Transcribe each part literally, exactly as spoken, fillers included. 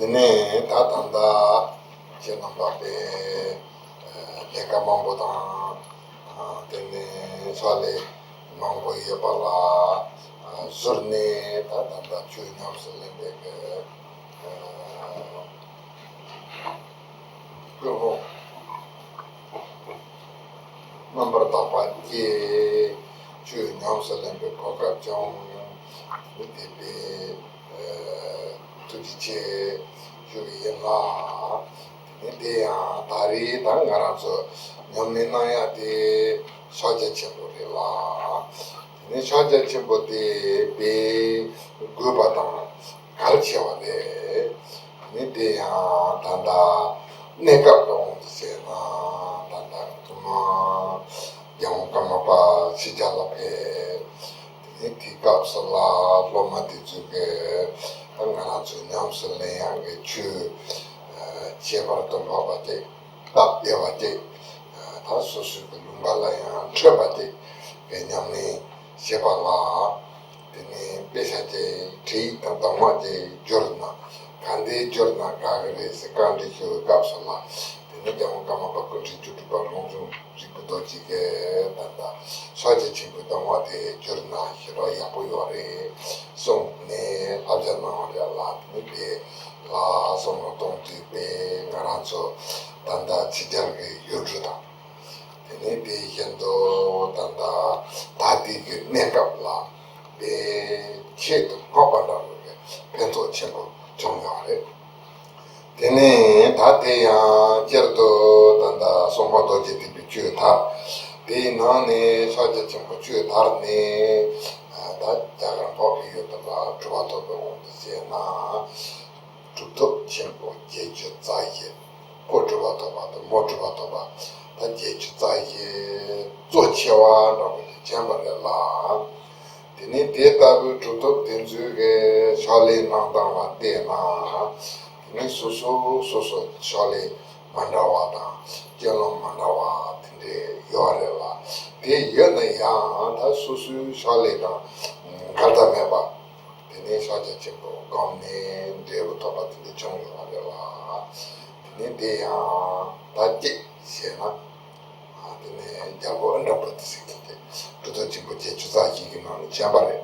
དེ་ནས་ད་ད་ལྟ་ཁྱེད་རྣམ་པ་པའི་ལས་ཀ་མང་པོ་དང་། དེ་ནས་ཕྱག་ལས་མང་པོ་ཡོད་པ་ལ་ཟུར་ནས་ད་ད་ལྟ་ཆོས་ཉམས་སུ་ལེན་པའི་གི་སྐུ་ངོ་རྣམ་པར་དག་པ་བཅས་ཆོས་ཉམས་སུ་ལེན་པའི་གོ་སྐབས་ཀྱང་དེ་བས་ཐུགས་རྗེ་ཆེ་ཞུ་གི་ཡིན་ལ། དེ་ནས་དེ་ཡང་ད་རེས་ད་ང་རང་ཚོ་ཉམས་ལེན་གནང་ཡག་དེ་ཕྱག་རྒྱ་ཆེན་པོ་རེད་ལ། དེ་ནས་ཕྱག་རྒྱ་ཆེན་པོ་དེ་དཔེ་དགོས་པ་དང་གལ་ཆེ་བ་རེད། དེ་ནས་དེ་ཡང་ད་ལྟ་གནས་སྐབས་ཀྱི་དབང་དུ་བྱས་ན་ད་ལྟ་སྔོན་མ་རྒྱལ་དབང་ཀརྨ་པ་ཕྱི་རྒྱལ་ལ་ཕེབས། དེ་ནས་དེའི་སྐབས་སུ་ལ་སློབ་མ་དེ་ཚོས་གི་ད་ང་རང་ཚོའི་ཉམས་སུ་ལེན་ཡག་གི་ཆོས་ཁྱད་པར་དུ་འཕགས་པ་སྟེ། སྟབས་བདེ་བ་སྟེ། ད་སོ་སོའི་གི་ལུང་པ་ལ་ཡང་འཕྲོད་པ་སྟེ་བའི་ཉམས་ལེན་བྱེད་པ་ལ། དེ་ནས་དཔེ་ཆ་དེ་བྲིས་དང་གདམས་ངག་དེ་བསྒྱུར་ན་ག་འདྲ་བསྒྱུར་ན་དགའ་གི་རེད་ཟེར་བཀའ་འདྲི་ཞུ་བའི་སྐབས་སུ་ལ། དེ་ནས་རྒྱལ་དབང་ཀརྨ་པ་སྐུ་ཕྲེང་བཅུ་དྲུག་པ་ལུང་ཆུང་རིག་པའི་རྡོ་རྗེ་གིས་ད་ལྟ་ཕྱག་རྒྱ་ཆེན་པོའི་གདམས་ངག་དེ་བསྒྱུར་ན་ཞེ་དྲག་ཡག་པོ་ཡོད་རེད་གསུངས་ནས་བསླབ་བྱ་གནང་བ་རེད་ལ། དེ་ནས་དེ་ལ་བསམ་བློ་གཏོང་དུས་དཔེ་ང་རང་ཚོ་ད་ལྟ་ཕྱི་རྒྱལ་གྱི་ཡུལ་གྲུ་དང་། དེ་ནས་དེ་བཞིན་དུ་ད་ལྟ་ད་ལྟའི་གི་གནས་སྐབས་ལ་དཔེ་ཆེད་དུ་བསྔགས་པ་འདྲ་བོ་གི་ཕན་ཐོགས་ཆེན་པོ་བྱུང་ཡོད་རེད། དེ་ནས་ད་དེ་ཡང་སྤྱིར་དུ་ད་ལྟ་སྲུང་མ་རྡོ་རྗེ་ཐེག་པའི་ཆོས་དར། དེའི་ནང་ནས་ཕྱག་རྒྱ་ཆེན་པོ་ཆོས་དར་ནས་ད་རྒྱ་གར་འཕགས་པའི་ཡུལ་དུ་ལ་གྲུབ་པ་ཐོབ་པའི་དབང་དུ་བྱས་ན། གྲུབ་ཐོབ་ཆེན་པོ་བརྒྱད་ཅུ་རྩ་བཞི། ཕོ་གྲུབ་པ་ཐོབ་པ་དང་མོ་གྲུབ་པ་ཐོབ་པ་ད་བརྒྱད་ཅུ་རྩ་བཞི་གཙོ་ཆེ་བ་འདྲ་པོ་དེ་བྱས་པ་རེད་ལ། དེ་ནས་དེ་ལྟ་བུའི་གྲུབ་ཐོབ་དེ་ཚོའི་གི་ཕྱག་ལས་གནང་སྟངས་ལ་བལྟས་ན། དེ་ནས་སོ་སོ་སོ་སོ་ཕྱག་ལས་མ་འདྲ་བ་དང་སྤྱོད་ལམ་མ་འདྲ་བ་དེ་འདྲས་ཡོད་རེད་ལ། དེ་ཡོད་ན་ཡང་ད་སོ་སོའི་ཕྱག་ལས་དང་འགལ་ཟླ་མེད་པ། དེ་ནས་ཕྱག་རྒྱ་ཆེན་པོ་བསྒོམས་ནས་འབྲས་བུ་ཐོབ་པ་དེ་འདྲ་བྱུང་ཡོད་པ་རེད་ལ། དེ་ནས་དེ་ཡང་ད་གཅིག་བྱས་ན། དེ་ནས་རྒྱལ་པོ་ཨནྡྲ་བྷུ་ཏི་ཟེར་མཁན་དེ་གྲུབ་ཐོབ་ཆེན་པོ་བརྒྱད་ཅུ་རྩ་བཞི་གི་ནང་ནས་བྱས་པ་རེད།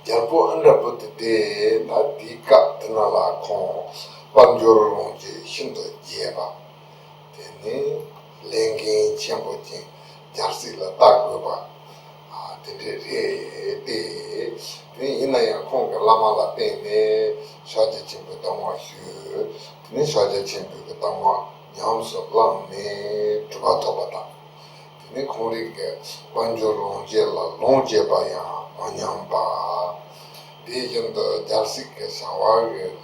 རྒྱལ་པོ་ཨནྡྲ་བྷུ་ཏི་དེ་ད་དེའི་སྐབས་དེ་ནང་ལ་ཁོང་དཔལ་འབྱོར་ལོངས་སྤྱོད་ཤིན་ཏུ་རྒྱས་པ། དེ་ནི་ལས་འགན་ཆེན་པོ་ཅན་རྒྱལ་སྲིད་ལ་བལྟ་དགོས་པ། ཨ་དེ་འདྲས་རེད་དེ། དེ་ཡིན་ན་ཡང་ཁོང་གི་བླ་མ་ལ་བརྟེན་ནས་ཕྱག་རྒྱ་ཆེན་པོའི་གདམས་ངག་ཞུས། དེ་ནས་ཕྱག་རྒྱ་ཆེན་པོའི་གི་གདམས་ངག་ཉམས་སུ་བླངས་ནས་གྲུབ་པ་ཐོབ་པ་དང་། དེ་ནས་ཁོང་རང་གི་དཔལ་འབྱོར་ལོངས་སྤྱོད་ལ་ལོངས་སྤྱོད་པ་ཡང་མ་ཉམས་པ། དེ་བཞིན་དུ་རྒྱལ་སྲིད་ཀྱི་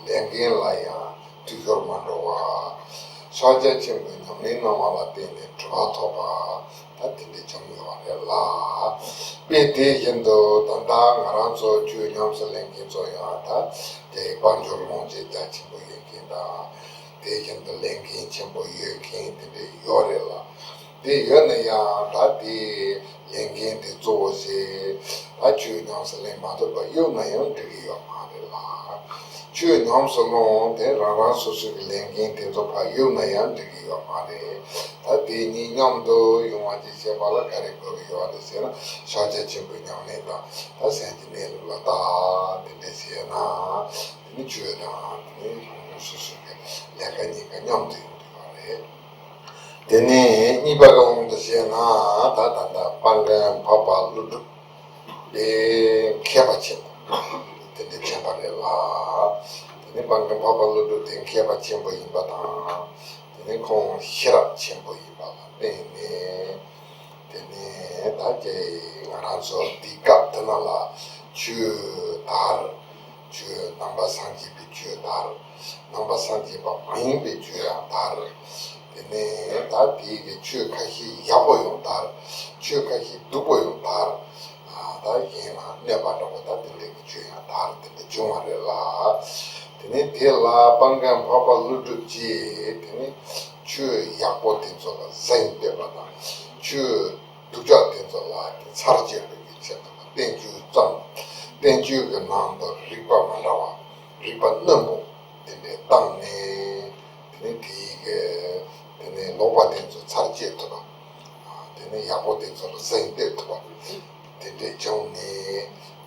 བྱ་བ་གི་ལས་འགན་ལ་ཡང་འཐུས་ཤོར་མ་འགྲོ་བ། ཕྱག་རྒྱ་ཆེན་པོའི་ཉམས་ལེན་གནང་བ་ལ་བརྟེན་ནས་གྲུབ་པ་ཐོབ་པ་ད་དེ་འདྲ་བྱུང་ཡོད་པ་རེད་ལ། དཔེ་དེ་བཞིན་དུ་ད་ལྟ་ང་རང་ཚོ་ཆོས་ཉམས་སུ་ལེན་མཁན་ཚོ་ཡང་ད་དེ་དཔལ་འབྱོར་ལོངས་སྤྱོད་རྒྱ་ཆེན་པོ་ཡོད་མཁན་དང་། དེ་བཞིན་དུ་ལས་འགན་ཆེན་པོ་ཡོད་མཁན་དེ་འདྲ་ཡོད་རེད་ལ། དེ་ཡོད་ན་ཡང་ད་དེ་ལས་འགན་དེ་གཙོ་བོ་བྱས་ད་ཆོས་ཉམས་སུ་ལེན་མ་ཐུབ་པ་གཡུག་ན་ཡང་འགྲིག་གི་ཡོད་མ་རེད་ལ། ཆོས་ཉམས་སུ་ལོངས་དེ་རང་རང་སོ་སོ་གི་ལས་འགན་དེ་ཚོ་ཕར་གཡུག་ན་ཡང་འགྲིག་གི་ཡོད་མ་རེད། ད་དེ་གཉིས་མཉམ་དུ་ཡོང་བ་ཅིག་བྱེད་པ་ལ་ག་རེ་དགོས་ཀྱི་ཡོད་རེད་ཟེར་ན་ཕྱག་རྒྱ་ཆེན་པོའི་ཉམས་ལེན་དང་ད་སེམས་ཀྱི་གནས་ལུགས་ལ་བལྟ་དེ་འདྲ་བྱས་ན་དེ་ནི་ཆོས་དང་དེ་ནི་སོ་སོ་གི་ལས་ཀ་གཉིས་ཀ་མཉམ་དུ་ཡོང་གི་ཡོད་རེད། དེ་ནས་གཉིས་པ་གི་དབང་དུ་བྱས་ན་ད་ད་ལྟ་དཔལ་མགོན་འཕགས་པ་ཀླུ་སྒྲུབ་དེ་མཁས་པ་ཆེན་པོ་དེ་འདྲ་ཆེན་པོ་རེད་ལ། དེ་ནས་དཔལ་མགོན་འཕགས་པ་ཀླུ་སྒྲུབ་དེ་མཁས་པ་ཆེན་པོ་ཡིན་པ་དང་། དེ་ནས་ཁོང་ཤེས་རབ་ཆེན་པོ་ཡིན་པ་ལ་བརྟེན་ནས། དེ་ནས་ད་ཀྱེ་ང་རང་ཚོ་འདི་སྐབས་དེ་ནང་ལ་ཆོས་དར། ཆོས་ནང་པ་སངས་རྒྱས་པའི་ཆོས་དར། ནང་པ་སངས་རྒྱས་པ་མ་ཡིན་པའི་ཆོས་ཡང་དར། དེ་ནས་ད་དེའི་གི་ཆོས་ཁ་ཤས་ཡག་པོ་ཡང་དར། ཆོས་ཁ་ཤས་སྡུག་པོ་ཡང་དར། ད་གཞན་ལ་གནོད་པ་འདྲ་པོ་ད་དེ་འདྲའི་གི་ཆོས་ཡང་དར་དེ་འདྲ་བྱུང་བ་རེད་ལ། དེ་ནས་དེ་ལ་དཔལ་མགོན་འཕགས་པ་ཀླུ་སྒྲུབ་ཀྱིས་དེ་ནས་ཆོས་ཡག་པོ་དེ་ཚོ་ལ་གཟེངས་བསྟོད་པ་དང་ཆོས་སྡུག་ཅག་དེ་ཚོ་ལ་ཚར་བཅད་པའི་ཆེད་དུ་བསྟན་བཅོས་བརྩམས། བསྟན་བཅོས་ཀྱི་ནང་དུ་རིགས་པ་མི་འདྲ་བ་ རིག་པ་རྣོན་པོ་དེ་འདྲས་བཏང་ནས། དེ་ནས་དེའི་གི་དེ་ནས་ལོག་པ་དེ་ཚོ་ཚར་བཅད་ཐུབ་པ། དེ་ནས་ཡག་པོ་དེ་ཚོ་ལ་གཟེངས་བསྟོད་ཐུབ་པ་དེ་འདྲས་བྱུང་ནས།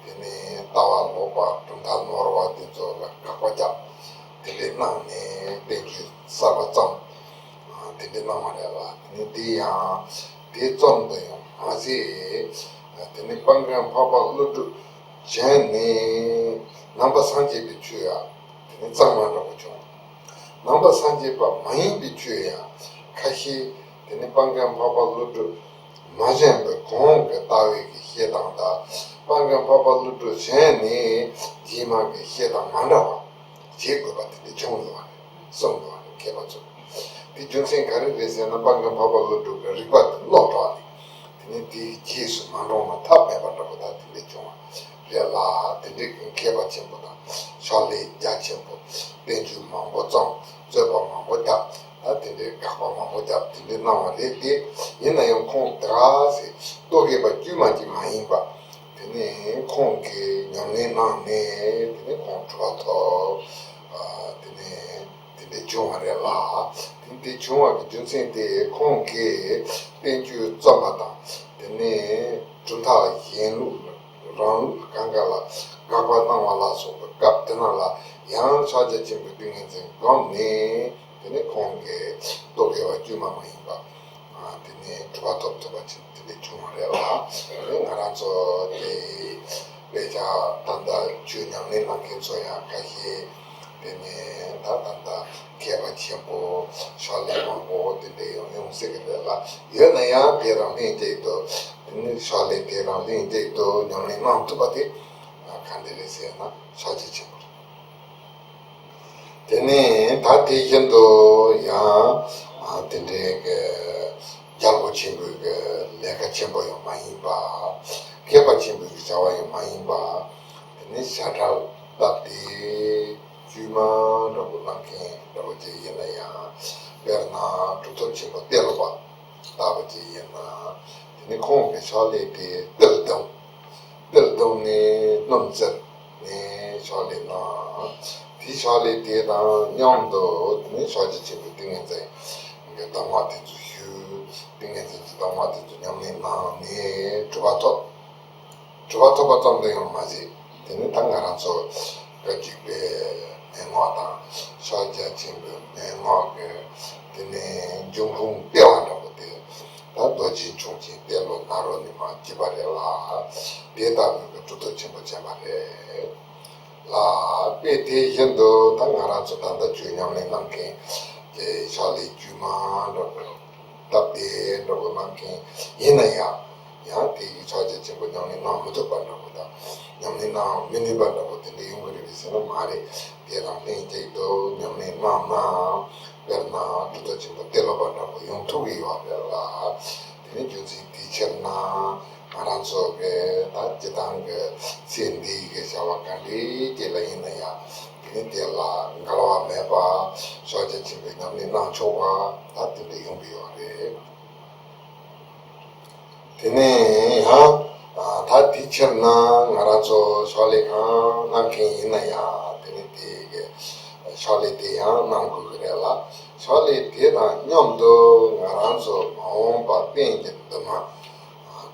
དེ་ནས་ལྟ་བ་ལོག་པ་གྲུབ་མཐའ་ནོར་བ་དེ་ཚོ་ལ་དགག་པ་རྒྱབ། དེ་འདྲས་གནང་ནས་བསྟན་བཅོས་གསར་པ་བརྩམས། དེ་འདྲས་གནང་བ་རེད་ལ། དེ་ནས་དེ་ཡང་དེ་ཙམ་དུ་ཡང་མ་ཟད། དེ་ནས་དཔལ་མགོན་འཕགས་པ་ཀླུ་སྒྲུབ་གཞན་ནས་ནང་པ་སངས་རྒྱས་པའི་ཆོས་ཡང་དེ་ནས་གཙང་མ་འདྲ་པོ་བྱུང་། ནང་པ་སངས་རྒྱས་པ་མ་ཡིན་པའི་ཆོས་ཡང་ཁ་ཤས་དེ་ནས་དཔལ་མགོན་འཕགས་པ་ཀླུ་སྒྲུབ་མ་བཞེངས་པའི་གོང་གི་ལྟ་བའི་གི་བཤད་སྟངས་དང་། དཔལ་མགོན་འཕགས་པ་ཀླུ་སྒྲུབ་གཞན་ནས་རྗེས་མ་གི་བཤད་སྟངས་མ་འདྲ་བ་བྱེད་དགོས་པ་དེ་འདྲ་བྱུང་ཡོད་པ་རེད། གསུངས་ཡོད་པ་རེད། མཁས་པ་ཚོས། དེ་རྒྱུ་མཚན་ག་རེ་རེད་ཟེར་ན། དཔལ་མགོན་འཕགས་པ་ཀླུ་སྒྲུབ་ཀྱི་རིག་པ་དེ་ལོག་འགྲོ་བ་རེད། དེ་ནས་དེའི་རྗེས་སུ་མ་འབྲངས་ན་ཐབས་མེད་པ་འདྲ་པོ་དང་དེ་འདྲ་བྱུང་བ་རེད་ལ། དེ་འདྲའི་མཁས་པ་ཆེན་པོ་དང་ཕྱག་ལས་རྒྱ་ཆེན་པོ། བསྟན་བཅོས་མང་པོ་བརྩམས། རྩོད་པ་མང་པོ་བརྒྱབ། ད་དེ་འདྲའི་དགག་པ་མང་པོ་བརྒྱབ། དེ་འདྲའི་གནང་བ་རེད་དེ། ཡིན་ན་ཡང་ཁོང་དེ་ག་ཟེ་རྟོག་གེ་པ་དཀྱུས་མ་ཅིག་མ་ཡིན་པ། དེ་ནས་ཁོང་གིས་ཉམས་ལེན་གནང་ནས། དེ་ནས་ཁོང་གྲུབ་པ་ཐོབ། ཨ། དེ་ནས་དེ་འདྲ་བྱུང་བ་རེད་ལ། དེ་འདྲ་བྱུང་བ་གི་རྒྱུ་མཚན་དེ། ཁོང་གིས་བསྟན་བཅོས་བརྩམས་པ་དང་། དེ་ནས་གྲུབ་མཐའ་གཞན་ལུགས་རང་ལུགས་གང་ག་ལ་དགག་པ་གནང་བ་ལ་སོགས་པའི་སྐབས་དེ་ནང་ལ་ཡང་ཕྱག་རྒྱ་ཆེན་པོའི་ཏིང་ངེ་འཛིན་བསྒོམས་ནས། དེ་ནས་ཁོང་གིས་རྟོག་གེ་པ་དཀྱུས་མ་མ་ཡིན་པ། ཨ། དེ་ནས་གྲུབ་པ་ཐོབ་ཐུབ་པ་ཅིག་དེ་འདྲ་བྱུང་བ་རེད་ལ། དེ་ནས་ང་རང་ཚོ་དེ་དཔེ་ཆ་ད་ལྟ་ཆོས་ཉམས་ལེན་གནང་མཁན་ཚོ་ཡང་ཁ་ཤས། དེ་ནས་ད་ད་ལྟ་མཁས་པ་ཆེན་པོ་ཕྱག་ལས་མང་པོ་དེ་འདྲ་ཡང་ཡོང་སྲིད་ཀྱི་རེད་ལ། ཡོད་ན་ཡང་དེ་རང་ལྷན་གཅིག་ཏུ། དེ་ནས་ཕྱག་ལས་དེ་རང་ལྷན་གཅིག་ཏུ་ཉམས་ལེན་གནང་ཐུབ་པ་དེ་ག་འདྲ་རེད་ཟེར་ན་ཕྱག་རྒྱ་ཆེན་པོ་རེད། དེ་ནས་ད་དེ་བཞིན་དུ་ཡང་། ཨ། དེ་འདྲའི་གི་རྒྱལ་པོ་ཆེན་པོའི་གི་ལས་ཀ་ཆེན་པོ་ཡང་མ་ཡིན་པ། མཁས་པ་ཆེན་པོའི་གི་བྱ་བ་ཡང་མ་ཡིན་པ། དེ་ནས་བྱ་བྲལ་སྟབས་བདེ་དཀྱུས་མ་འདྲ་པོ་གནང་མཁན་འདྲ་པོ་ཅིག་ཡིན་ན་ཡང་། དཔེར་ན་གྲུབ་ཐོབ་ཆེན་པོ་ཏེ་ལོ་པ་ལྟ་བུ་ཅིག་ཡིན་ན། དེ་ནས་ཁོང་གི་ཕྱག་ལས་དེ་ཏིལ་བརྡུངས། ཏིལ་བརྡུངས་ནས་སྣུམ་བཙིར་ནས་ཕྱག་ལས་གནང་། དེའི་ཕྱག་ལས་དེ་དང་མཉམ་དུ་དེ་ནས་ཕྱག་རྒྱ་ཆེན་པོའི་ཏིང་ངེ་འཛིན་གྱི་གདམས་ངག་དེ་ཚོ་ཞུས། ཏིང་ངེ་འཛིན་གྱི་གདམས་ངག་དེ་ཚོ་ཉམས་ལེན་གནང་ནས་གྲུབ་པ་ཐོབ། གྲུབ་པ་ཐོབ་པ་ཙམ་དུ་ཡང་མ་ཟད། དེ་ནས་ད་ང་རང་ཚོ་བཀའ་བརྒྱུད་པའི་མན་ངག་དང་། ཕྱག་རྒྱ་ཆེན་པོའི་མན་ངག་གི། དེ་ནས་འབྱུང་ཁུངས་ལྟེ་བ་འདྲ་པོ་དེ། ད་རྡོ་རྗེ་འཆང་ཆེན་ཏེ་ལོ་ནཱ་རོ་ནི་མ་སྐྱེས་པ་རེད་ལ། དེ་ལྟ་བུའི་གི་གྲུབ་ཐོབ་ཆེན་པོ་ཅན་པ་རེད་ལ། དཔེ་དེ་བཞིན་དུ་ད་ང་རང་ཚོ་ད་ལྟ་ཆོས་ཉམས་ལེན་གནང་མཁན་གྱི་ཕྱག་ལས་དཀྱུས་མ་འདྲ་པོ། སྟབས་བདེ་འདྲ་པོ་གནང་མཁན་ཡིན་ན་ཡང་། ཡང་དེ་ཡི་ཕྱག་རྒྱ་ཆེན་པོ་ཉམས་ལེན་གནང་མི་ཐུབ་པ་འདྲ་པོ་དང་། ཉམས་ལེན་གནང་མི་ནུས་པ་འདྲ་པོ་དེ་འདྲ་ཡོང་གི་རེད་པས་ཟེར་ན་མ་རེད། དེ་རང་ལྷན་ཅིག་ཏུ་ཉམས་ལེན་གནང་ན། དཔེར་ན་གྲུབ་ཐོབ་ཆེན་པོ་ཏེ་ལོ་པ་འདྲ་པོ་ཡོང་ཐུབ་ཀྱི་ཡོད་རེད་ལ། དེ་ནི་རྒྱུ་མཚན་དེའི་ཕྱིར་ན། ང་རང་ཚོ་གི་ད་སྤྱི་བཏང་གི་ཚེ་འདིའི་གི་བྱ་བ་ག་འདྲའི་ཅིག་ལ་ཡིན་ན་ཡང་། དེ་ནི་དེ་ལ་འགལ་བ་མེད་པ། ཕྱག་རྒྱ་ཆེན་པོའི་ཉམས་ལེན་གནང་ཆོག་པ་ད་དེ་འདྲ་ཡོང་གི་ཡོད་རེད། དེ་ནས་ཡང་། ཨ། ད་དེའི་ཕྱིར་ན་ང་རང་ཚོ་ཕྱག་ལས་གང་གནང་མཁན་ཡིན་ན་ཡང་། དེ་ནི་དེ་གི་ཕྱག་ལས་དེ་ཡང་གནང་དགོས་ཀྱི་རེད་ལ། ཕྱག་ལས་དེ་དང་མཉམ་དུ་ང་རང་ཚོ་མ་འོངས་པ་རྟེན་གྱི་འདུན་མ་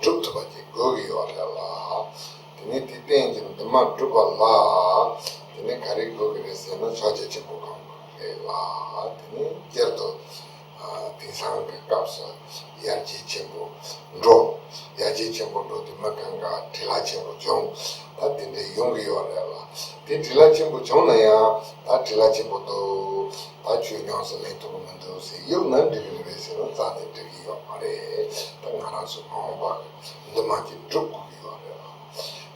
སྒྲུབ་ཐུབ་པ་ཅིག་དགོས་ཀྱི་ཡོད་རེད་ལ། དེ་ནི་དེ་རྟེན་གྱི་འདུན་མ་སྒྲུབ་པ་ལ། དེ་ནི་ག་རེ་དགོས་ཀྱི་རེད་ཟེར་ན་ཕྱག་རྒྱ་ཆེན་པོ་གང་དགོས་ཀྱི་རེད་ལ། དེ་ནི་སྤྱིར་དུ། ཨ། དེང་སང་གི་སྐབས་སུ་ཡར་རྒྱས་ཆེན་པོ་འགྲོ། ཡར་རྒྱས་ཆེན་པོ་འགྲོ་དུས་མི་གང་ག་འཕྲུལ་ལས་ཆེན་པོ་བྱུང་། ད་དེ་འདྲའི་ཡོང་གི་ཡོད་རེད་ལ། དེ་འཕྲུལ་ལས་ཆེན་པོ་བྱུང་ན་ཡང་། ད་འཕྲུལ་ལས་ཆེན་པོ་འདུག་ད་ཆོས་ཉམས་སུ་ལེན་ཐུབ་ཀྱི་མི་འདུག་ཟེར་གཡུག་ན་འགྲིག་གི་རེད་པས་ཟེར་ན་རྩ་ནས་འགྲིག་གི་ཡོད་མ་རེད། ད་ང་རང་ཚོ་མ་འོངས་པ་གི་འདུན་མ་ཅིག་སྒྲུབ་དགོས་ཀྱི་ཡོད་རེད་ལ།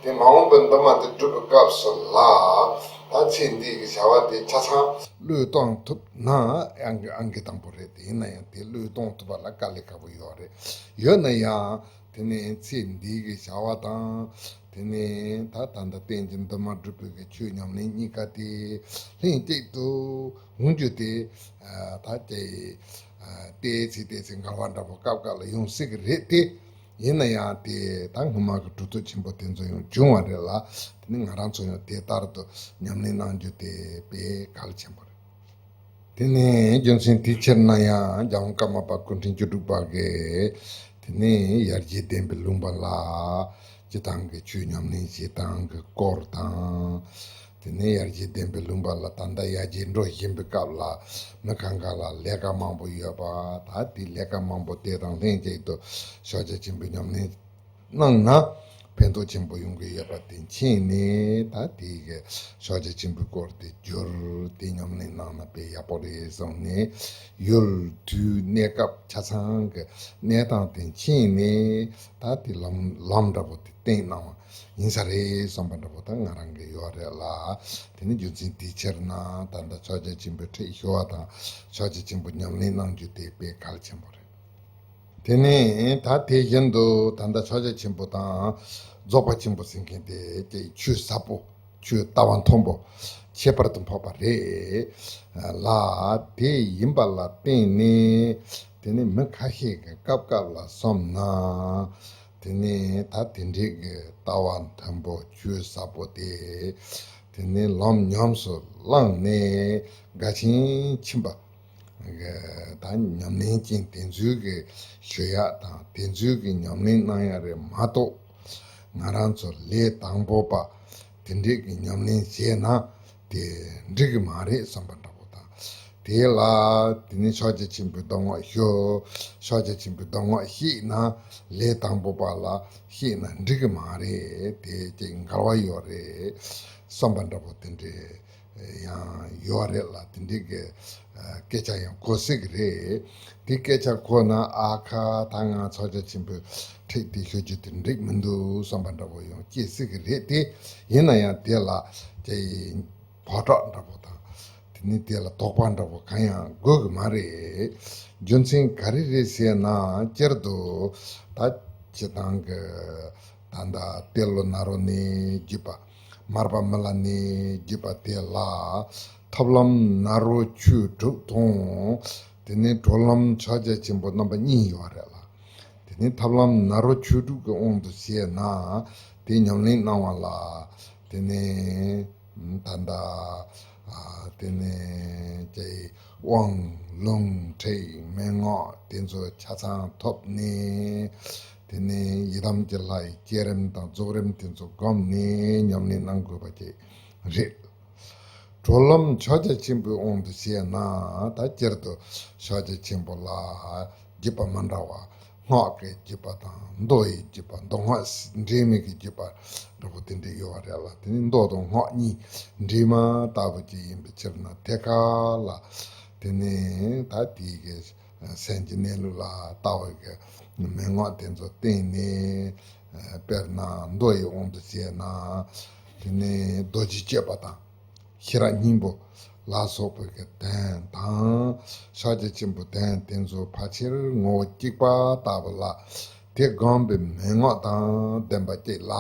དེ་མ་འོངས་པའི་འདུན་མ་དེ་སྒྲུབ་པའི་སྐབས་སུ་ལ། ད་ཚེ་འདིའི་གི་བྱ་བ་དེ་ཆ་ཚང་བློས་གཏོང་ཐུབ་ན་ཨང་ཨང་ཀི་དང་པོ་རེད། དེ་ཡིན་ན་ཡང་དེ་བློས་གཏོང་ཐུབ་པ་ལ་དཀའ་ལས་ཁག་པོ་ཡོད་རེད། ཡོད་ན་ཡང་དེ་ནས་ཚེ་འདིའི་གི་བྱ་བ་དང་། དེ་ནས་ད་ད་ལྟ་རྟེན་གྱི་འདུན་མ་སྒྲུབ་པའི་གི་ཆོས་ཉམས་ལེན་གཉིས་ཀ་དེ་ལྷན་ཅིག་ཏུ་འོང་རྒྱུ་དེ། ཨ། ད་ཅི། ཨ། ཏོག་ཙམ་ཏོག་ཙམ་འགལ་བ་འདྲ་པོ་སྐབས་འགའ་ལ་ཡོང་སྲིད་ཀྱི་རེད་དེ། ཡིན་ན་ཡང་དེ་ད་སྔོན་མ་གི་གྲུབ་ཐོབ་ཆེན་པོ་དེ་ཚོ་ཡང་བྱུང་བ་རེད་ལ། དེ་ནི་ང་རང་ཚོ་ཡང་དེ་ལྟར་དུ་ཉམས་ལེན་གནང་རྒྱུ་དེ་དཔེ་གལ་ཆེན་པོ་རེད། དེ་ནས་རྒྱུ་མཚན་དེའི་ཕྱིར་ན་ཡང་རྒྱལ་དབང་ཀརྨ་པ་སྐུ་ཕྲེང་བཅུ་དྲུག་པ་གིས་དེ་ནས་ཡར་རྒྱས་ལྡན་པའི་ལུང་པ་ལ་སྤྱི་བཏང་གི་ཆོས་ཉམས་ལེན་བྱེད་སྟངས་ཀྱི་སྐོར་དང་། དེ་ནས་ཡར་རྒྱས་ལྡན་པའི་ལུང་པ་ལ་ད་ལྟ་ཡར་རྒྱས་འགྲོ་བཞིན་པའི་སྐབས་ལ་མི་གང་ག་ལ་ལས་ཀ་མང་པོ་ཡོད་པ། ད་དེ་ལས་ཀ་མང་པོ་དེ་དང་ལྷན་ཅིག་ཏུ་ཕྱག་རྒྱ་ཆེན་པོའི་ཉམས་ལེན་གནང་ན་ཕན་ཐོགས་ཆེན་པོ་ཡོང་གི་ཡོད་པ་དེ་མཁྱེན་ནས། ད་དེ་གི་ཕྱག་རྒྱ་ཆེན་པོའི་སྐོར་དེ་བསྒྱུར་ཏེ་ཉམས་ལེན་གནང་ན་དཔེ་ཡག་པོ་རེད་བསམ་ནས། ཡུལ་དུས་གནས་སྐབས་ཆ་ཚང་གི་གནས་སྟངས་དེ་མཁྱེན་ནས། ད་དེ་ལམ་ལམ་འདྲ་པོ་དེ་བསྟན་གནང་བ་ཡིན་ས་རེད་བསམ་པ་འདྲ་པོ་ད་ང་རང་གི་ཡོད་རེད་ལ། དེ་ནི་རྒྱུ་མཚན་དེའི་ཕྱིར་ན་ད་ལྟ་ཕྱག་རྒྱ་ཆེན་པོའི་ཁྲིད་ཞུ་བ་དང་ཕྱག་རྒྱ་ཆེན་པོ་ཉམས་ལེན་གནང་རྒྱུ་དེ་དཔེ་གལ་ཆེན་པོ་རེད། དེ་ནས་ད་དེ་བཞིན་དུ་ད་ལྟ་ཕྱག་རྒྱ་ཆེན་པོ་དང་རྫོགས་པ་ཆེན་པོ་ཟེར་མཁན་དེ་ཅིག་ཆོས་ཟབ་པོ། ཆོས་ལྟ་བ་མཐོན་པོ། ཁྱད་པར་དུ་འཕགས་པ་རེད་ལ། དེ་ཡིན་པ་ལ་བརྟེན་ནས་དེ་ནི་མི་ཁ་ཤས་ཀྱི་སྐབས་སྐབས་ལ་བསམ་ན། དེ་ནི་ད་དེ་འདྲའི་གི་ལྟ་བ་མཐོན་པོ་ཆོས་ཟབ་པོ་དེ། དེ་ནི་ལམ་ཉམས་སུ་བླངས་ནས་དགའ་ཞེན་ཕྱིན་པ། ད་ཉམས་ལེན་ཅན་དེ་ཚོའི་གི་ཞུ་ཡག་དང་དེ་ཚོའི་གི་ཉམས་ལེན་གནང་ཡག་རེད་མ་གཏོགས། ང་རང་ཚོ་ལས་དང་པོ་པ་དེ་འདྲས་ཀྱི་ཉམས་ལེན་བྱས་ན་དེ་འགྲིག་གི་མ་རེད་བསམ་པ་འདྲ་པོ་དང་། དེ་ལ་དེ་ནི་ཕྱག་རྒྱ་ཆེན་པོའི་གདམས་ངག་ཞུ། ཕྱག་རྒྱ་ཆེན་པོའི་གདམས་ངག་ཤེས་ན་ལས་དང་པོ་པ་ལ་ཤེས་ན་འགྲིག་གི་མ་རེད། དེ་ཅིག་འགལ་བ་ཡོད་རེད་བསམ་པ་འདྲ་པོ་དེ་འདྲས། ཡང་ཡོད་རེད་ལ། དེ་འདྲའི་གི་སྐད་ཆ་ཡང་གོ་སྲིད་གི་རེད། དེ་སྐད་ཆ་གོ་ན་ཨ་ཁ་ད་ང་ཕྱག་རྒྱ་ཆེན་པོའི་ཁྲིད་དེ་ཞུ་རྒྱུ་དེ་འགྲིག་མི་འདུག་བསམ་པ་འདྲ་པོ་ཡང་སྐྱེ་སྲིད་གི་རེད་དེ། ཡིན་ན་ཡང་དེ་ལ་དེ་བག་གྲགས་འདྲ་པོ་དང་། དེ་ནི་དེ་ལ་དོགས་པ་འདྲ་པོ་གང་ཡང་དགོས་གི་མ་རེད། རྒྱུ་མཚན་ག་རེ་རེད་ཟེར་ན་སྤྱིར་དུ་ད་སྤྱི་བཏང་གི་ད་ལྟ་ཏེ་ལོ་ནཱ་རོ་ནས་བརྒྱུད་པ། མར་པ་མི་ལ་ནས་བརྒྱུད་པ་དེ་ལ་ཐབས་ལམ་ནཱ་རོ་ཆོས་དྲུག་དང་། དེ་ནས་གྲོལ་ལམ་ཕྱག་རྒྱ་ཆེན་པོ་རྣམ་པ་གཉིས་ཡོད་རེད་ལ། དེ་ནས་ཐབས་ལམ་ནཱ་རོ་ཆོས་དྲུག་གི་དབང་དུ་བྱས་ན་དེ་ཉམས་ལེན་གནང་བ་ལ། དེ་ནས་ད་ལྟ་དེ་ནས་ཀྱི་དབང་ལུང་ཁྲིད་མན་ངག་དེ་ཚོ་ཆ་ཚང་ཐོབ་ནས། དེ་ནས་ཡི་དམ་གྱི་ལྷ་ཡི་བསྐྱེད་རིམ་དང་རྫོགས་རིམ་དེ་ཚོ་བསྒོམས་ནས་ཉམས་ལེན་གནང་དགོས་པ་ཅིག་རེད། གྲོལ་ལམ་ཕྱག་རྒྱ་ཆེན་པོའི་དབང་དུ་བྱས་ན་ད་སྤྱིར་དུ་ཕྱག་རྒྱ་ཆེན་པོ་ལ་བརྒྱུད་པ་མི་འདྲ་བ། སྔགས་ཀྱི་བརྒྱུད་པ་དང་མདོ་ཡི་བརྒྱུད་པ། མདོ་སྔགས་འདྲེས་མའི་གི་བརྒྱུད་པ་འདྲ་པོ་དེ་འདྲ་ཡོད་པ་རེད་ལ། དེ་ནི་མདོ་དང་སྔགས་གཉིས་འདྲེས་མ་ལྟ་བུ་ཅིག་ཡིན་པའི་ཕྱིར་ན་དེ་ག་ལ་དེ་ནི་ད་དེའི་གི་སེམས་ཀྱི་གནས་ལུགས་ལ་ལྟ་བའི་གི་མན་ངག་དེ་ཚོ་བསྟན་ནས། དཔེར་ན་མདོ་ཡི་དབང་དུ་བྱས་ན་དེ་ནི་རྡོ་རྗེ་གཅོད་པ་དང་། ཤེས་རབ་སྙིང་པོ་ལ་སོགས་པའི་གི་དོན་དང་། ཕྱག་རྒྱ་ཆེན་པོའི་དོན་དེ་ཚོ་ཕལ་ཆེར་ངོ་བོ་གཅིག་པ་ལྟ་བུ་ལ། དེ་སྒོམ་པའི་མན་ངག་དང་ལྡན་པ་གཅིག་ལ་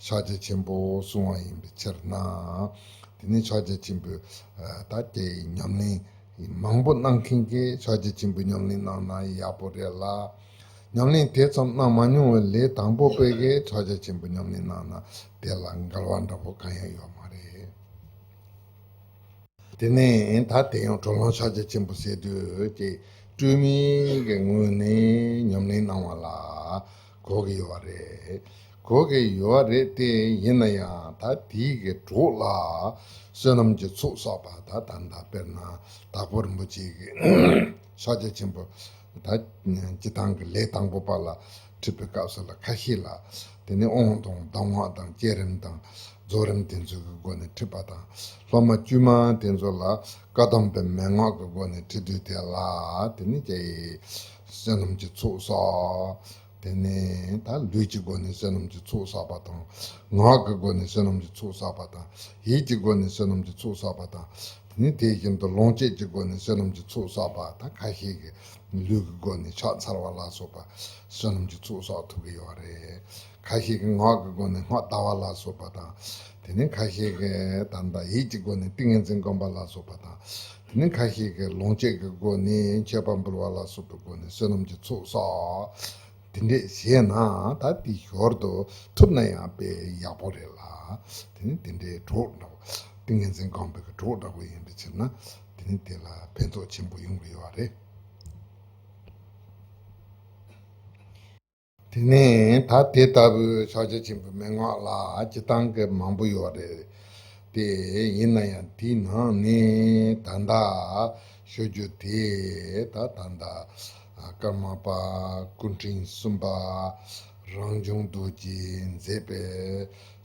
ཕྱག་རྒྱ་ཆེན་པོ་གསུངས་པ་ཡིན་པའི་ཕྱིར་ན། དེ་ནི་ཕྱག་རྒྱ་ཆེན་པོའི་ད་ཀྱི་ཉམས་ལེན་མང་པོ་གནང་མཁན་གྱིས་ཕྱག་རྒྱ་ཆེན་པོའི་ཉམས་ལེན་གནང་ན་ཡག་པོ་རེད་ལ། ཉམས་ལེན་དེ་ཙམ་གནང་མ་མྱོང་བའི་ལས་དང་པོ་པའི་གིས་ཕྱག་རྒྱ་ཆེན་པོའི་ཉམས་ལེན་གནང་ན་དེ་ལ་འགལ་བ་འདྲ་པོ་གང་ཡང་ཡོད་མ་རེད། དེ་ནས་ད་དེ་ཡང་གྲོལ་ལམ་ཕྱག་རྒྱ་ཆེན་པོ་ཟེར་དུས་ཀྱི་སྤྲོས་མེད་ཀྱི་ངོས་ནས་ཉམས་ལེན་གནང་བ་ལ་གོ་གི་ཡོད་པ་རེད། གོ་གི་ཡོད་པ་རེད་དེ། ཡིན་ན་ཡང་ད་དེའི་གི་གྲོགས་ལ་བསོད་ནམས་ཀྱི་ཚོགས་བསགས་པ། ད་ད་ལྟ་དཔེར་ན་དྭགས་པོ་རིན་པོ་ཆེ་གི་ཕྱག་རྒྱ་ཆེན་པོ་ད་སྤྱི་བཏང་གི་ལས་དང་པོ་པ་ལ་ཁྲིད་པའི་སྐབས་སུ་ལ་ཁ་ཤས་ལ་དེ་ནས་དབང་དང་གདམས་ངག་དང་བསྐྱེད་རིམ་དང་རྫོགས་རིམ་དེ་ཚོ་གི་སྒོ་ནས་ཁྲིད་པ་དང་། སློབ་མ་དཀྱུས་མ་དེ་ཚོ་ལ་བཀའ་གདམས་པའི་མན་ངག་གི་སྒོ་ནས་ཁྲིད་དུས་དེ་ལ་དེ་ནི་ཀྱི་བསོད་ནམས་ཀྱི་ཚོགས་བསགས། དེ་ནས་ད་ལུས་ཀྱི་སྒོ་ནས་བསོད་ནམས་ཀྱི་ཚོགས་བསགས་པ་དང་། ངག་གི་སྒོ་ནས་བསོད་ནམས་ཀྱི་ཚོགས་བསགས་པ་དང་། ཡིད་ཀྱི་སྒོ་ནས་བསོད་ནམས་ཀྱི་ཚོགས་བསགས་པ་དང་། དེ་ནས་དེ་བཞིན་དུ་ལོངས་སྤྱོད་ཀྱི་སྒོ་ནས་བསོད་ནམས་ཀྱི་ཚོགས་བསགས་པ་དང་། ཁ་ཤས་ཀྱིས་ལུས་ཀྱི་སྒོ་ནས་ཕྱག་འཚལ་བ་ལ་སོགས་པ་བསོད་ནམས་ཀྱི་ཚོགས་བསགས་ཐུབ་ཀྱི་ཡོད་རེད། ཁ་ཤས་ཀྱིས་ངག་གི་སྒོ་ནས་སྔགས་བཟླ་བ་ལ་སོགས་པ་དང་། དེ་ནས་ཁ་ཤས་ཀྱིས་ད་ལྟ་ཡིད་ཀྱི་སྒོ་ནས་ཏིང་ངེ་འཛིན་བསྒོམ་པ་ལ་སོགས་པ་དང་། དེ་ནས་ཁ་ཤས་ཀྱིས་ལོངས་སྤྱོད་ཀྱི་སྒོ་ནས་མཆོད་པ་འབུལ་བ་ལ་སོགས་པའི་སྒོ་ནས་བསོད་ནམས་ཀྱི་ཚོགས་བསགས། དེ་འདྲས་བྱས་ན་ད་དེ་ཞོར་དུ་ཐུབ་ན་ཡང་དཔེ་ཡག་པོ་རེད་ལ། དེ་ནི་དེ་འདྲའི་གྲོགས་འདྲ་བོ། ཏིང་ངེ་འཛིན་སྒོམ་པའི་གི་གྲོགས་འདྲ་བོ་ཡིན་པའི་ཕྱིར་ན། དེ་ནི་དེ་ལ་ཕན་ཐོགས་ཆེན་པོ་ཡོང་གི་ཡོད་རེད། དེ་ནས་ད་དེ་ལྟ་བུའི་ཕྱག་རྒྱ་ཆེན་པོའི་མན་ངག་ལ་སྤྱིར་བཏང་གི་མང་པོ་ཡོད་རེད། དེ་ཡིན་ན་ཡང་དེའི་ནང་ནས་ད་ལྟ་ཤོད་རྒྱུ་དེ་ད་ད་ལྟ་ཀརྨ་པ་སྐུ་ཕྲེང་གསུམ་པ་རང་བྱུང་རྡོ་རྗེས་མཛད་པའི་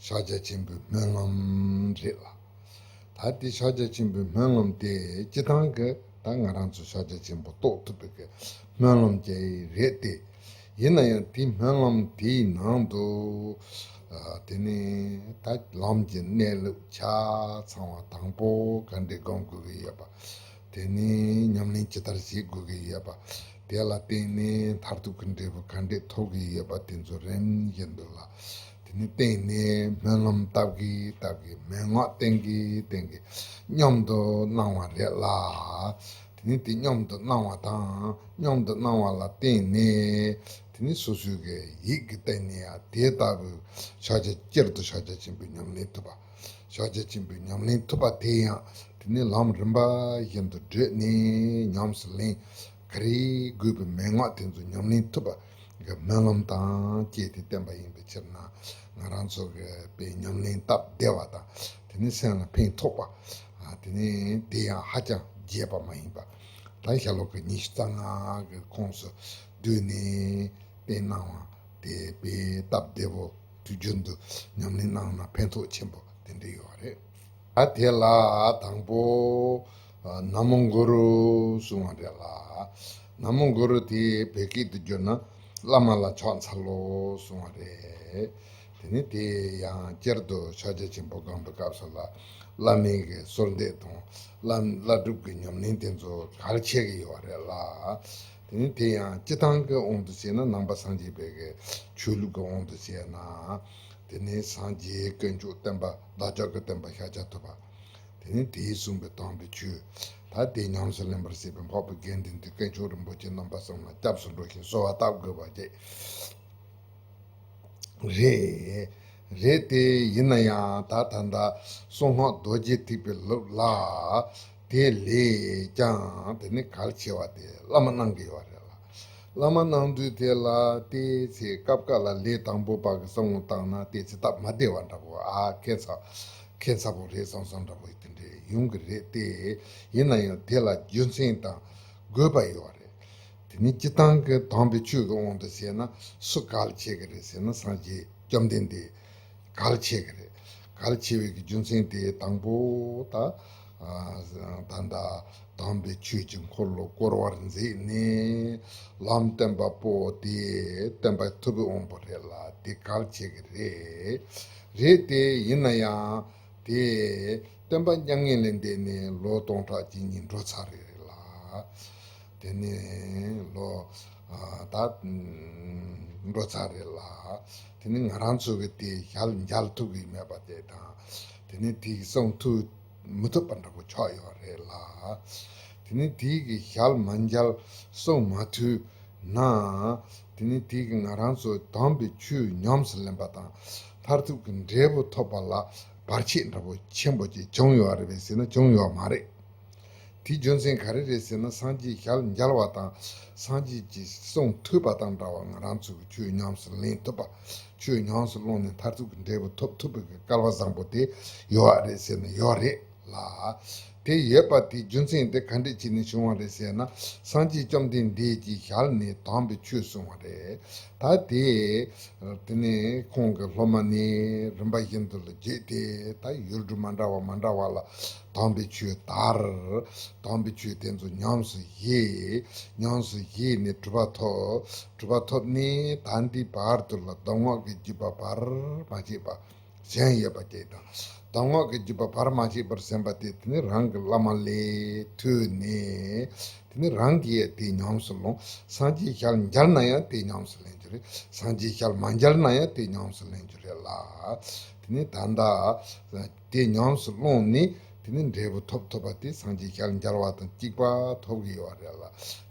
ཕྱག་རྒྱ་ཆེན་པོའི་སྨོན་ལམ་རེད་ལ། ད་དེ་ཕྱག་རྒྱ་ཆེན་པོའི་སྨོན་ལམ་དེ་སྤྱིར་བཏང་གི་ད་ང་རང་ཚོ་ཕྱག་རྒྱ་ཆེན་པོ་རྟོགས་ཐུབ་པའི་གི་སྨོན་ལམ་ཅིག་རེད་དེ། ཡིན་ན་ཡང་དེའི་སྨོན་ལམ་དེའི་ནང་དུ་ཨ་དེ་ནས་ད་ལམ་གྱི་གནས་ལུགས་ཆ་ཚང་བ་དང་པོ་ག་འདྲས་སྒོམ་དགོས་ཀྱི་ཡོད་པ། དེ་ནས་ཉམས་ལེན་ཇི་ལྟར་བྱེད་དགོས་ཀྱི་ཡོད་པ། དེ་ལ་བརྟེན་ནས་མཐར་ཐུག་གི་འབྲས་བུ་ག་འདྲས་ཐོབ་ཀྱི་ཡོད་པ་དེ་ཚོ་རིམ་བཞིན་དུ་ལ། དེ་ནི་བསྟན་ནས་སྨོན་ལམ་བཏབ་གི་བཏབ་གི་མན་ངག་བསྟན་གི་བསྟན་གི་སྙོམས་དུ་གནང་བ་རེད་ལ། དེ་ནི་དེ་སྙོམས་དུ་གནང་བ་དང་སྙོམས་དུ་གནང་བ་ལ་བརྟེན་ནས་དེ་ནི་སོ་སོའི་གི་ཡིད་ཀྱི་སྟེང་ནས་ཡང་དེ་ལྟ་བུའི་ཕྱག་རྒྱ་སྤྱིར་དུ་ཕྱག་རྒྱ་ཆེན་པོའི་ཉམས་ལེན་ཐུབ་པ། ཕྱག་རྒྱ་ཆེན་པོའི་ཉམས་ལེན་ཐུབ་པ་དེ་ཡང་དེ་ནི་ལམ་རིམ་པ་བཞིན་དུ་བགྲོད་ནས་ཉམས་སུ་ལེན། ག་རེ་དགོས་པའི་མན་ངག་དེ་ཚོ་ཉམས་ལེན་ཐུབ་པ་གི་སྨོན་ལམ་དང་བཅས་ཏེ་བསྟན་པ་ཡིན་པའི་ཕྱིར་ན། ང་རང་ཚོ་གི་དཔེ་ཉམས་ལེན་སྟབས་བདེ་བ་དང་དེ་ནི་སེམས་ལ་ཕན་ཐོགས་པ། ཨ་དེ་ནི་དེ་ཡང་ཧ་ཅང་རྒྱས་པ་མ་ཡིན་པ། ད་ཤྭ་ལོ་ཀ་ཉི་ཤུ་རྩ་ལྔ་གི་ཁོངས་སུ་བསྡུས་ནས་བསྟན་གནང་བ་དེ་དཔེ་སྟབས་བདེ་བོ་དུས་རྒྱུན་དུ་ཉམས་ལེན་གནང་ན་ཕན་ཐོགས་ཆེན་པོ་དེ་འདྲ་ཡོད་རེད། ད་དེ་ལ་དང་པོ་ན་མོ་གུ་རུ་གསུང་བ་རེད་ལ། ན་མོ་གུ་རུ་དེ་བོད་སྐད་དུ་བསྒྱུར་ན་བླ་མ་ལ་ཕྱག་འཚལ་ལོ་གསུང་བ་རེད། དེ་ནི་དེ་ཡང་སྤྱིར་དུ་ཕྱག་རྒྱ་ཆེན་པོ་སྒོམ་པའི་སྐབས་སུ་ལ་བླ་མའི་གི་གསོལ་འདེབས་དང་བླ་བླ་སྒྲུབ་ཀྱི་ཉམས་ལེན་དེ་ཚོ་གལ་ཆེ་གི་ཡོད་རེད་ལ། དེ་ནི་དེ་ཡང་སྤྱིར་བཏང་གི་དབང་དུ་བྱས་ན་ནང་པ་སངས་རྒྱས་པའི་གི་ཆོས་ལུགས་ཀྱི་དབང་དུ་བྱས་ན། དེ་ནས་སངས་རྒྱས་དཀོན་མཆོག་བསྟན་པ་བདག་ཅག་གི་བསྟན་པ་ཤཱཀྱ་ཐུབ་པ། དེ་ནས་དེས་གསུངས་པའི་དམ་པའི་ཆོས། ད་དེ་ཉམས་སུ་ལེན་པར་བྱེད་པའི་འཕགས་པའི་དགེ་འདུན་དེ་དཀོན་མཆོག་རིན་པོ་ཆེ་རྣམ་པ་གསུམ་ལ་སྐྱབས་སུ་འགྲོ་ཞིང་གསོལ་བ་བཏབ་དགོས་པ་བཅས་རེད། རེད་དེ་ཡིན་ན་ཡང་ད་ད་ལྟ་གསང་སྔགས་རྡོ་རྗེ་ཐེག་པའི་ལུགས་ལ། དེ་ལས་ཀྱང་དེ་ནི་གལ་ཆེ་བ་དེ་བླ་མ་གནང་གི་ཡོད་རེད་ལ། བླ་མ་གནང་དུས་དེ་ལ་དེའི་ཚེ་སྐབས་འགའ་ལ་ལས་དང་པོ་པ་གི་བསམ་བློ་བཏང་ན་དེ་ཚེ་སྟབས་མ་བདེ་བ་འདྲ་བོ་ཨ་ཁྱད་མཚར་ཁྱད་མཚར་པོ་རེད་བསམ་བསམ་འདྲ་བོ་དེ་འདྲ་ཡོང་གི་རེད་དེ། ཡིན་ན་ཡང་དེ་ལ་རྒྱུ་མཚན་དང་དགོས་པ་ཡོད་རེད། དེ་ནི་སྤྱིར་བཏང་གི་དམ་པའི་ཆོས་ཀྱི་དབང་དུ་བྱས་ན་སུ་གལ་ཆེ་གི་རེད་ཟེར་ན་སངས་རྒྱས་བཅོམ་ལྡན་འདས། གལ་ཆེ་གི་རེད། གལ་ཆེ་བའི་གི་རྒྱུ་མཚན་དེ་དང་པོ་ད། ད་ལྟ་དམ་པའི་ཆོས་ཀྱི་འཁོར་ལོ་བསྐོར་བར་མཛད་ནས་ལམ་སྟོན་པ་པོ་དེ་སྟོན་པ་ཐུབ་པའི་དབང་པོ་རེད་ལ་དེ་གལ་ཆེ་གི་རེད། རེད་དེ་ཡིན་ན་ཡང་དེ་སྟོན་པ་མྱ་ངན་ལས་འདས་ནས་ལོ་སྟོང་ཕྲག་གཅིག་གཉིས་འགྲོ་ཚར་རེད་ལ། དེ་ནས་ལོ་ད་འགྲོ་ཚར་རེད་ལ། དེ་ནི་ང་རང་ཚོ་གི་དེ་ཞལ་མཇལ་ཐུབ་ཀྱི་མེད་པ་དེ་དང་། དེ་ནི་དེ་གསུང་ཐུབ་མི་ཐུབ་པ་འདྲ་པོ་ཆགས་ཡོད་རེད་ལ། དེ་ནི་དེ་གི་ཞལ་མ་མཇལ་གསུང་མ་ཐུབ་ན། དེ་ནི་དེ་གི་ང་རང་ཚོ་དམ་པའི་ཆོས་ཉམས་སུ་ལེན་པ་དང་མཐར་ཐུག་གི་འབྲས་བུ་ཐོབ་པ་ལ་བར་ཆད་འདྲ་པོ་ཆེན་པོ་ཅིག་བྱུང་ཡོད་རེད་པས་ཟེར་ན་བྱུང་ཡོད་མ་རེད། དེའི་རྒྱུ་མཚན་ག་རེ་རེད་ཟེར་ན་སངས་རྒྱས་ཞལ་མཇལ་བ་དང་སངས་རྒྱས་ཀྱི་གསུང་ཐོས་པ་དང་འདྲ་བ་ང་རང་ཚོ་གི་ཆོས་ཉམས་སུ་ལེན་ཐུབ་པ། ཆོས་ཉམས་སུ་བླངས་ནས་མཐར་ཐུག་གི་འབྲས་བུ་ཐོབ་ཐུབ་པའི་གི་སྐལ་བ་བཟང་པོ་དེ་ཡོད་རེད་ཟེར་ན་ཡོད་རེད་ལ། དེ་ཡོད་པ་དེའི་རྒྱུ་མཚན་དེ་ག་འདྲས་བྱས་ནས་བྱུང་བ་རེད་ཟེར་ན་སངས་རྒྱས་བཅོམ་ལྡན་འདས་ཀྱི་ཞལ་ནས་དམ་པའི་ཆོས་གསུངས་བ་རེད། ད་དེ་དེ་ནས་ཁོང་གི་སློབ་མ་ནས་རིམ་པ་བཞིན་དུ་ལ་བརྒྱུད་དེ་ད་ཡུལ་གྲུ་མ་འདྲ་བ་མ་འདྲ་བ་ལ། དམ་པའི་ཆོས་དར། དམ་པའི་ཆོས་དེ་ཚོ་ཉམས་སུ་བཞེས། ཉམས་སུ་བཞེས་ནས་གྲུབ་པ་ཐོབ། གྲུབ་པ་ཐོབ་ནས་ད་ལྟའི་བར་དུ་ལ་གདམས་ངག་གི་བརྒྱུད་པ་བར་མ་ཆད་པ་གཞན་ཡོད་པ་དེ་དང་། གདམས་ངག་གི་བརྒྱུད་པ་བར་མ་ཆད་པར་གསན་པ་དེ་དེ་ནི་རང་གི་བླ་མ་ལས་ཐོས་ནས་དེ་ནི་རང་གིས་དེ་ཉམས་སུ་ལོངས། སངས་རྒྱས་ཞལ་མཇལ་ན་ཡང་དེ་ཉམས་སུ་ལེན་རྒྱུ་རེད། སངས་རྒྱས་ཞལ་མ་མཇལ་ན་ཡང་དེ་ཉམས་སུ་ལེན་རྒྱུ་རེད་ལ། དེ་ནི་ད་ལྟ། དེ་ཉམས་སུ་བླངས་ནས་དེ་ དེ་ནི་འབྲས་བུ་ཐོབ་ཐུབ་པ་དེ་སངས་རྒྱས་ཞལ་མཇལ་བ་དང་གཅིག་པ་ཐོབ་ཀྱི་ཡོད་རེད་ལ།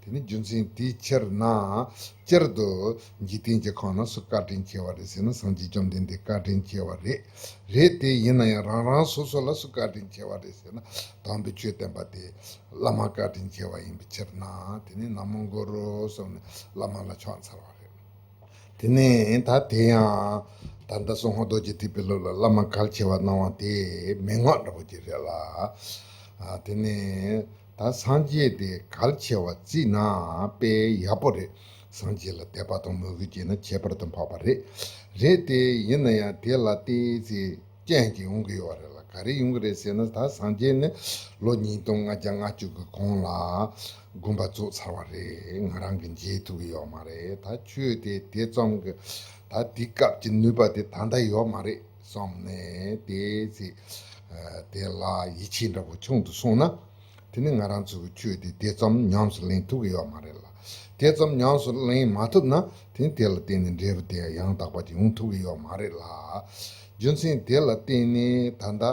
དེ་ནི་རྒྱུ་མཚན་དེའི་ཕྱིར་ན། སྤྱིར་དུ་འཇིག་རྟེན་གྱི་ཁམས་ན་སུ་བཀའ་དྲིན་ཆེ་བ་རེད་ཟེར་ན་སངས་རྒྱས་བཅོམ་ལྡན་འདས་བཀའ་དྲིན་ཆེ་བ་རེད། རེད་དེ་ཡིན་ན་ཡང་རང་རང་སོ་སོ་ལ་སུ་བཀའ་དྲིན་ཆེ་བ་རེད་ཟེར་ན་དམ་པའི་ཆོས་བསྟན་པ་དེ་བླ་མ་བཀའ་དྲིན་ཆེ་བ་ཡིན་པའི་ཕྱིར་ན། དེ་ནི་ན་མོ་གུ་རུ་གསུངས་ནས་བླ་མ་ལ་ཕྱག་འཚལ་བ་རེད། དེ་ནས་ད་དེ་ཡང་ད་ལྟ་སྲུང་འཁོར་རྡོ་རྗེ་ཐེག་པའི་ལུགས་ལ་བླ་མ་གལ་ཆེ་བ་གནང་བ་དེ་མན་ངག་འདྲ་པོ་ཅིག་རེད་ལ། ཨ། དེ་ནས་ད་སངས་རྒྱས་དེ་གལ་ཆེ་བ་བརྩིས་ན་དཔེ་ཡག་པོ་རེད། སངས་རྒྱས་ལ་དད་པ་དང་མོས་གུས་བསྐྱེད་ན་ཁྱད་པར་དུ་འཕགས་པ་རེད། རེད་དེ་ཡིན་ན་ཡང་དེ་ལ་ཏོག་ཙམ་རྐྱེན་ཅིག་ཡོང་གི་ཡོད་རེད་ལ། ག་རེ་ཡོང་གི་རེད་ཟེར་ན་ད་སངས་རྒྱས་ནི་ལོ་ཉིས་སྟོང་ལྔ་བརྒྱ་ལྔ་བཅུ་གི་གོང་ལ་དགོངས་པ་རྫོགས་ཚར་བ་རེད། ང་རང་གིས་མཇལ་ཐུབ་ཀྱི་ཡོད་མ་རེད། ད་ཆོས་དེ་དེ་ཙམ་གྱི་ད་དེ་སྐབས་ཀྱི་ནུས་པ་དེ་ད་ལྟ་ཡོད་མ་རེད་བསམ་ནས་དེ་ཚེ་དེ་ལ་ཡིད་ཆེས་འདྲ་པོ་ཆུང་དུ་སོང་ན། དེ་ནི་ང་རང་ཚོ་གི་ཆོས་དེ་དེ་ཙམ་ཉམས་སུ་ལེན་ཐུབ་ཀྱི་ཡོད་མ་རེད་ལ། དེ་ཙམ་ཉམས་སུ་ལེན་མ་ཐུབ་ན་དེ་ནི་དེ་ལ་བརྟེན་ནས་འབྲས་བུ་དེ་ཡང་དག་པ་དེ་ཡོང་ཐུབ་ཀྱི་ཡོད་མ་རེད་ལ། རྒྱུ་མཚན་དེ་ལ་བརྟེན་ནས་ད་ལྟ་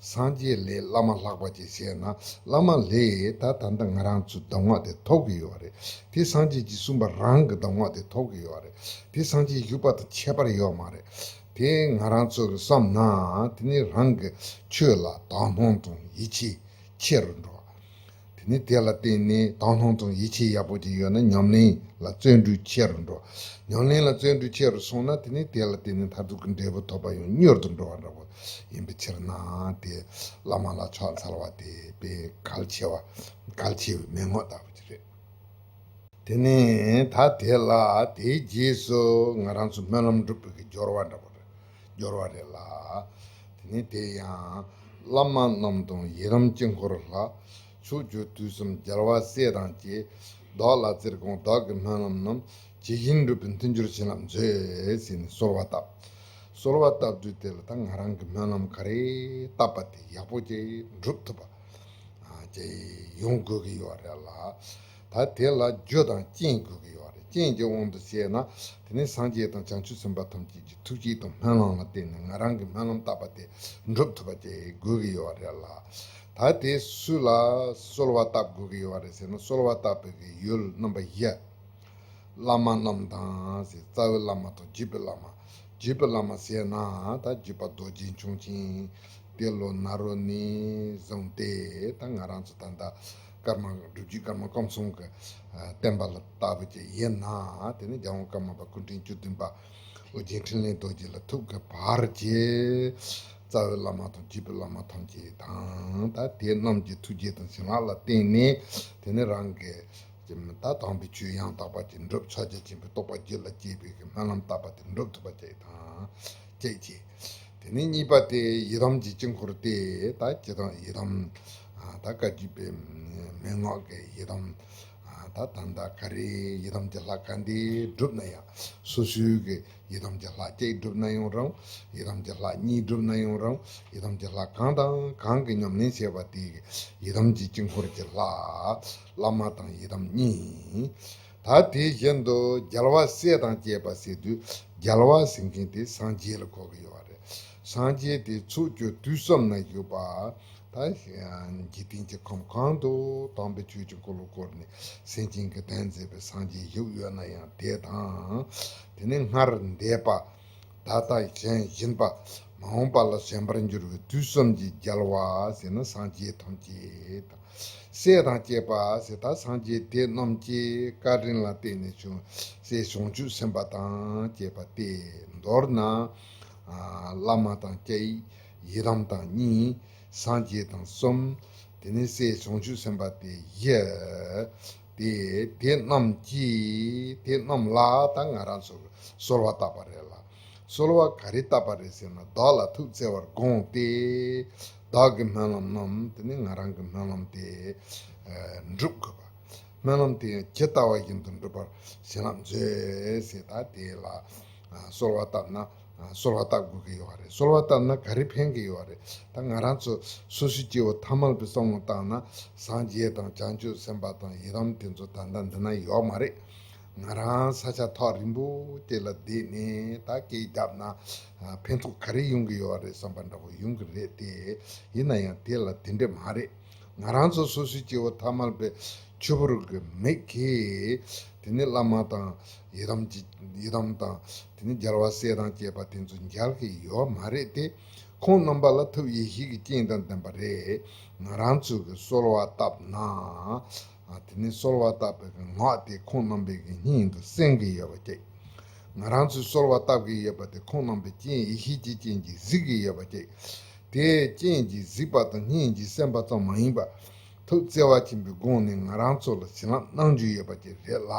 སངས་རྒྱས་ལས་བླ་མ་ལྷག་པ་ཅིག་བྱས་ན་བླ་མ་ལས་ད་ད་ལྟ་ང་རང་ཚོ་གདམས་ངག་དེ་ཐོབ་ཀྱི་ཡོད་རེད། དེ་སངས་རྒྱས་ཀྱིས་གསུངས་པ་རང་གི་གདམས་ངག་དེ་ཐོབ་ཀྱི་ཡོད་རེད། དེ་སངས་རྒྱས་བཞུགས་པ་དང་ཁྱད་པར་ཡོད་མ་རེད། དེ་ང་རང་ཚོ་གི་བསམ་ན་དེ་ནི་རང་གི་ཆོས་ལ་དག་སྣང་དང་ཡིད་ཆེས་ཆེ་རུ་འགྲོ། དེ་ནི་དེ་ལ་བརྟེན་ནས་དག་སྣང་དང་ཡིད་ཆེས་ཡག་པོ་ཅིག་ཡོད་ན་ཉམས་ལེན་ལ་བརྩོན་འགྲུས་ཆེ་རུ་འགྲོ། ཉམས་ལེན་ལ་བརྩོན་འགྲུས་ཆེ་རུ་སོང་ན་དེ་ནི་དེ་ལ་བརྟེན་ནས་མཐར་ཐུག་གི་འབྲས་བུ་ཐོབ་པ་ཡང་མྱུར་དུ་འགྲོ་བ་འདྲ་པོ་ཡིན་པའི་ཕྱིར་ན། དེ་བླ་མ་ལ་ཕྱག་འཚལ་བ་དེ་དཔེ་གལ་ཆེ་བ་གལ་ཆེ་བའི་མན་ངག་ལྟ་བུ་ཅིག་རེད། དེ་ནས་ད་དེ་ལ་དེའི་རྗེས་སུ་ང་རང་ཚོ་སྨོན་ལམ་འགྲུབ་པའི་སྦྱོར་བ་འདྲ་པོ་རེད། སྦྱོར་བ་རེད་ལ། དེ་ནས་དེ་ཡང་བླ་མ་རྣམས་དང་ཡི་དམ་དཀྱིལ་འཁོར་ལྷ། ཕྱོགས་བཅུ་དུས་གསུམ་རྒྱལ་བ་སྲས་དང་བཅས། བདག་ལ་བརྩེར་དགོངས་བདག་གི་སྨོན་ལམ་རྣམས། ཇི་བཞིན་འགྲུབ་པའི་མཐུན་འགྱུར་བྱིན་རླབས་མཛོད། ཟེར་ནས་གསོལ་བ་བཏབ། གསོལ་བ་བཏབ་དུས་དེ་ལ་ད་ང་རང་གི་སྨོན་ལམ་ག་རེ་བཏབ་པ་དེ་ཡག་པོ་ཅིག་འགྲུབ་ཐུབ་པ། ཨ། ཅིག་ཡོང་དགོས་ཀྱི་ཡོད་རེད་ལ། ད་དེ་ལ་རྒྱུ་དང་རྐྱེན་དགོས་ཀྱི་ཡོད་རེད། རྐྱེན་གྱི་དབང་དུ་བྱས་ན་དེ་ནི་སངས་རྒྱས་དང་བྱང་ཆུབ་སེམས་དཔའ་ཐམས་ཅད་ཀྱི་ཐུགས་བསྐྱེད་དང་སྨོན་ལམ་ལ་བརྟེན་ནས་ང་རང་གི་སྨོན་ལམ་བཏབ་པ་དེ་འགྲུབ་ཐུབ་པ་ཅིག་དགོས་ཀྱི་ཡོད་རེད་ལ། ད་དེ་སུ་ལ་གསོལ་བ་བཏབ་དགོས་ཀྱི་ཡོད་རེད་ཟེར་ན་གསོལ་བ་བཏབ་པའི་གི་ཡུལ་རྣམ་པ་བཞི། བླ་མ་རྣམས་དང་ཟེར། རྩ་བའི་བླ་མ་དང་བརྒྱུད་པའི་བླ་མ། བརྒྱུད་པའི་བླ་མ་ཟེར་ན་ད་བརྒྱུད་པ་རྡོ་རྗེ་འཆང་ཆེན་ཏེ་ལོ་ནཱ་རོ་ནས་བཟུང་སྟེ་ད་ང་རང་ཚོ་ད་ལྟ་ཀརྨ་སྒྲུབ་བརྒྱུད་ཀརྨ་ཀམ་ཚང་གི་བསྟན་པ་ལ་ལྟ་བུ་ཅིག་ཡིན་ན། དེ་ནས་རྒྱལ་དབང་ཀརྨ་པ་སྐུ་ཕྲེང་བཅུ་བདུན་པ་ཨོ་རྒྱན་འཕྲིན་ལས་རྡོ་རྗེ་ལ་ཐུག་གི་བར་གྱི་རྩ་བའི་བླ་མ་དང་བརྒྱུད་པའི་བླ་མ་ཐམས་ཅད་དང་ད་དེ་རྣམས་ཀྱི་ཐུགས་རྗེ་དང་བྱིན་རླབས་ལ་བརྟེན་ནས་དེ་ནས་རང་གི་ད་དམ་པའི་ཆོས་ཡང་དག་པ་ཅིག་འགྲུབ། ཕྱག་རྒྱ་ཆེན་པོའི་རྟོགས་པ་རྒྱུད་ལ་སྐྱེས་པའི་གི་སྨོན་ལམ་བཏབ་པ་དེ་འགྲུབ་ཐུབ་པ་ཅིག་དང་གཅིག་བྱས། དེ་ནས་གཉིས་པ་དེ་ཡི་དམ་གྱི་དཀྱིལ་འཁོར་དེ་ད་ཇི་ལྟར་ཡི་དམ་ད་བཀའ་བརྒྱུད་པའི་མན་ངག་གི་ཡི་དམ་ད་ད་ལྟ་ག་རེ་ཡི་དམ་གྱི་ལྷ་ག་འདྲ་བསྒྲུབས་ན་ཡང་སོ་སོའི་གི་ཡི་དམ་གྱི་ལྷ་གཅིག་བསྒྲུབས་ན་ཡང་རུང་། ཡི་དམ་གྱི་ལྷ་གཉིས་བསྒྲུབས་ན་ཡང་རུང་། ཡི་དམ་གྱི་ལྷ་གང་དང་གང་གི་ཉམས་ལེན་བྱས་པ་དེ་ཡི་དམ་གྱི་དཀྱིལ་འཁོར་གྱི་ལྷ། བླ་མ་དང་ཡི་དམ་གཉིས། ད་དེ་བཞིན་དུ་རྒྱལ་བ་སྲས་དང་བཅས་པ་ཟེར་དུས་རྒྱལ་བ་ཟེར་མཁན་དེ་སངས་རྒྱས་ལ་གོ་གི་ཡོད་རེད། སངས་རྒྱས་དེ་ཕྱོགས་བཅུ་དུས་གསུམ་ན་བཞུགས་པ། ད་འཇིག་རྟེན་གྱི་ཁམས་གང་དུ་དམ་པའི་ཆོས་ཀྱི་འཁོར་ལོ་བསྐོར་ནས་སེམས་ཅན་གྱི་དོན་མཛད་པའི་སངས་རྒྱས་བཞུགས་ཡོད་ན་ཡང་དེ་དང་། དེ་ནས་སྔར་འདས་པ། ད་ལྟ་གཞན་བཞིན་པ། མ་འོངས་པ་ལ་གཞན་པར་འགྱུར་བའི་དུས་གསུམ་གྱི་རྒྱལ་བ་ཟེར་ན་སངས་རྒྱས་ཐམས་ཅད་དང་། སྲས་དང་བཅས་པ་ཟེར་ད་སངས་རྒྱས་དེ་རྣམས་ཀྱི་བཀའ་དྲིན་ལ་བརྟེན་ནས་བྱུང་སྲས་བྱང་ཆུབ་སེམས་དཔའ་དང་བཅས་པ་སྟེ། མདོར་ན་བླ་མ་དང་གཅིག་ཡི་དམ་དང་གཉིས། སངས་རྒྱས་དང་གསུམ། དེ་ནས་སྲས་བྱང་ཆུབ་སེམས་དཔའ་སྟེ་བཞི། དེ་དེ་རྣམས་ཀྱིས་དེ་རྣམས་ལ་ད་ང་རང་ཚོ་གསོལ་བ་བཏབ་པ་རེད་ལ། གསོལ་བ་ག་རེ་བཏབ་པ་རེད་ཟེར་ན་བདག་ལ་ཐུགས་བརྩེ་བར་དགོངས་ཏེ། བདག་གི་སྨོན་ལམ་རྣམས་དེ་ནི་ང་རང་གི་སྨོན་ལམ་དེ་འགྲུབ་དགོས་པ། སྨོན་ལམ་དེ་ཇི་ལྟ་བ་བཞིན་དུ་འགྲུབ་པར་བྱིན་རླབས་མཛོད་ཟེར་ད་དེ་ལ་གསོལ་བ་བཏབ་ན། གསོལ་བ་བཏབ་དགོས་ཀྱི་ཡོད་རེད། གསོལ་བ་བཏབ་ན་ག་རེ་ཕན་གྱི་ཡོད་རེད། ད་ང་རང་ཚོ་སོ་སོའི་སྐྱེ་བོ་ཐ་མལ་པའི་བསམ་བློ་བཏང་ན་སངས་རྒྱས་དང་བྱང་ཆུབ་སེམས་དཔའ་དང་ཡི་དམ་དེ་ཚོ་ད་ལྟ་འདི་ན་ཡོད་མ་རེད། ང་རང་ས་ཆ་ཐག་རིང་པོ་དེ་ལ་བསྡད་ནས་ད་སྐད་བརྒྱབ་ན་ཕན་ཐོགས་ག་རེ་ཡོང་གི་ཡོད་རེད་བསམ་པ་འདྲ་པོ་ཡོང་གི་རེད་དེ། ཡིན་ན་ཡང་དེ་ལ་དེ་འདྲ་མ་རེད། ང་རང་ཚོ་སོ་སོའི་སྐྱེ་བོ་ཐ་མལ་པའི་ཆུ་བུར་གྱི་མིག་གིས་དེ་ནི་བླ་མ་དང་ཡི་དམ་གྱི་ཡི་དམ་དང་དེ་ནི་རྒྱལ་བ་སྲས་དང་བཅས་པ་དེ་ཚོ་མཇལ་གྱི་ཡོད་མ་རེད་དེ། ཁོང་རྣམ་པ་ལ་ཐུགས་ཡེ་ཤེས་ཀྱི་སྤྱན་དང་ལྡན་པ་རེད། ང་རང་ཚོ་གིས་གསོལ་བ་བཏབ་ན། དེ་ནི་གསོལ་བ་བཏབ་པའི་ངག་དེ་ཁོང་རྣམ་པའི་གི་སྙིང་དུ་གསན་གྱི་ཡོད་པ་ཅིག་ང་རང་ཚོས་གསོལ་བ་བཏབ་ཀྱི་ཡོད་པ་དེ་ཁོང་རྣམ་པའི་སྤྱན་ཡེ་ཤེས་ཀྱི་སྤྱན་གྱིས་གཟིགས་ཀྱི་ཡོད་པ་ཅིག་དེ་སྤྱན་གྱིས་གཟིགས་པ་དང་སྙིང་གིས་གསན་པ་ཙམ་མ་ཡིན་པ། ཐུགས་བརྩེ་བ་ཆེན་པོའི་སྒོ་ནས་ང་རང་ཚོ་ལ་བྱིན་རླབས་གནང་རྒྱུ་ཡོད་པ་ཅིག་རེད་ལ།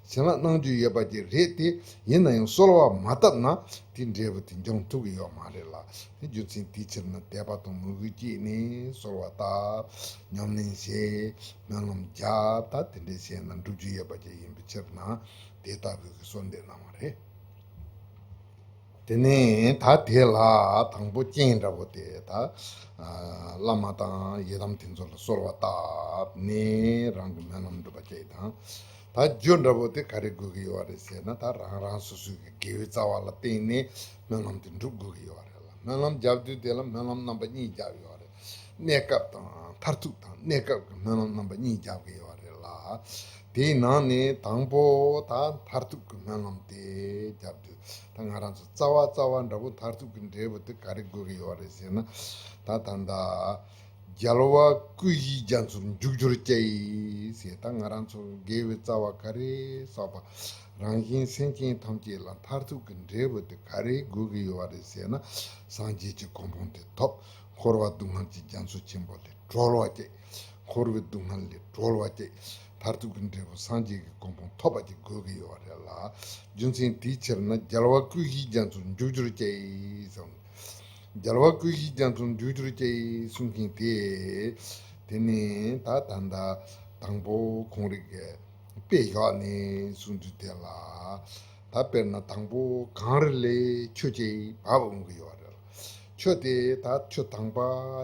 བྱིན་རླབས་གནང་རྒྱུ་ཡོད་པ་ཅིག་རེད་དེ། ཡིན་ན་ཡང་གསོལ་བ་མ་བཏབ་ན་དེ་འབྲས་བུ་དེ་འབྱུང་ཐུབ་ཀྱི་ཡོད་མ་རེད་ལ། དེ་རྒྱུ་མཚན་དེའི་ཕྱིར་ན་དད་པ་དང་མོས་གུས་བསྐྱེད་ནས་གསོལ་བ་བཏབ། ཉམས་ལེན་བྱེད། སྨོན་ལམ་རྒྱབ། ད་དེ་འདྲ་བྱས་ན་འགྲུབ་རྒྱུ་ཡོད་པ་ཅིག་ཡིན་པའི་ཕྱིར་ན་དེ་ལྟ་བུའི་གི་གསོལ་འདེབས་གནང་བ་རེད། དེ་ནས་ད་དེ་ལ་དང་པོ་སྤྱན་འདྲ་པོ་དེ་ད་བླ་མ་དང་ཡི་དམ་དེ་ཚོ་ལ་གསོལ་བ་བཏབ་ནས་རང་གི་སྨོན་ལམ་འགྲུབ་པ་བཅས་དང་། ད་རྒྱུ་འདྲ་པོ་དེ་ག་རེ་དགོས་ཀྱི་ཡོད་རེད་ཟེར་ན། ད་རང་རང་སོ་སོའི་གི་དགེ་བའི་རྩ་བ་ལ་བརྟེན་ནས་སྨོན་ལམ་དེ་འགྲུབ་དགོས་ཀྱི་ཡོད་རེད་ལ། སྨོན་ལམ་རྒྱབ་དུས་དེ་ལ་སྨོན་ལམ་རྣམ་པ་གཉིས་རྒྱབ་ཡོད་རེད། གནས་སྐབས་དང་མཐར་ཐུག་དང་། གནས་སྐབས་ཀྱི་སྨོན་ལམ་རྣམ་པ་གཉིས་རྒྱབ་ཀྱི་ཡོད་རེད་ལ། དེའི་ནང་ནས་དང་པོ་ད་མཐར་ཐུག་གི་སྨོན་ལམ་དེ་རྒྱབ་དུས། ད་ང་རང་ཚོ་རྩ་བ་རྩ་བ་འདྲ་པོ་མཐར་ཐུག་གི་འབྲས་བུ་དེ་ག་རེ་དགོས་ཀྱི་ཡོད་རེད་ཟེར་ན། ད་ད་ལྟ་རྒྱལ་བ་སྐུ་བཞིའི་རྒྱ་མཚོར་འཇུག་གྱུར་ཅིག་ཟེར། ད་ང་རང་ཚོ་དགེ་བའི་རྩ་བ་ག་རེ་བསགས་པ། རང་གཞན་སེམས་ཅན་ཐམས་ཅད་ལ་མཐར་ཐུག་གི་འབྲས་བུ་དེ་ག་རེ་དགོས་ཀྱི་ཡོད་རེད་ཟེར་ན། སངས་རྒྱས་ཀྱི་གོ་འཕང་དེ་ཐོབ། འཁོར་བ་སྡུག་བསྔལ་གྱི་རྒྱ་མཚོ་ཆེན་པོ་ལས་གྲོལ་བ་ཅིག་འཁོར་བའི་སྡུག་བསྔལ་ལས་གྲོལ་བ་ཅིག་མཐར་ཐུག་གི་འབྲས་བུ་སངས་རྒྱས་ཀྱི་གོ་འཕང་ཐོབ་པ་ཅིག་དགོས་ཀྱི་ཡོད་རེད་ལ། རྒྱུ་མཚན་དེའི་ཕྱིར་ན་རྒྱལ་བ་སྐུ་བཞིའི་རྒྱ་མཚོར་འཇུག་གྱུར་ཅིག་གསུངས། རྒྱལ་བ་སྐུ་བཞིའི་རྒྱ་མཚོར་འཇུག་གྱུར་ཅིག་གསུང་མཁན་དེ། དེ་ནི་ད་ད་ལྟ་དང་པོ་ཁོང་རིགས་ཀྱི་དཔེ་བཞག་ནས་གསུང་དུས་དེ་ལ། ད་དཔེར་ན་དང་པོ་གངས་རི་ལས་ཆུ་ཅིག་བབས་འོང་གི་ཡོད་རེད། ཆུ་དེ་ད་ཆུ་དང་པ་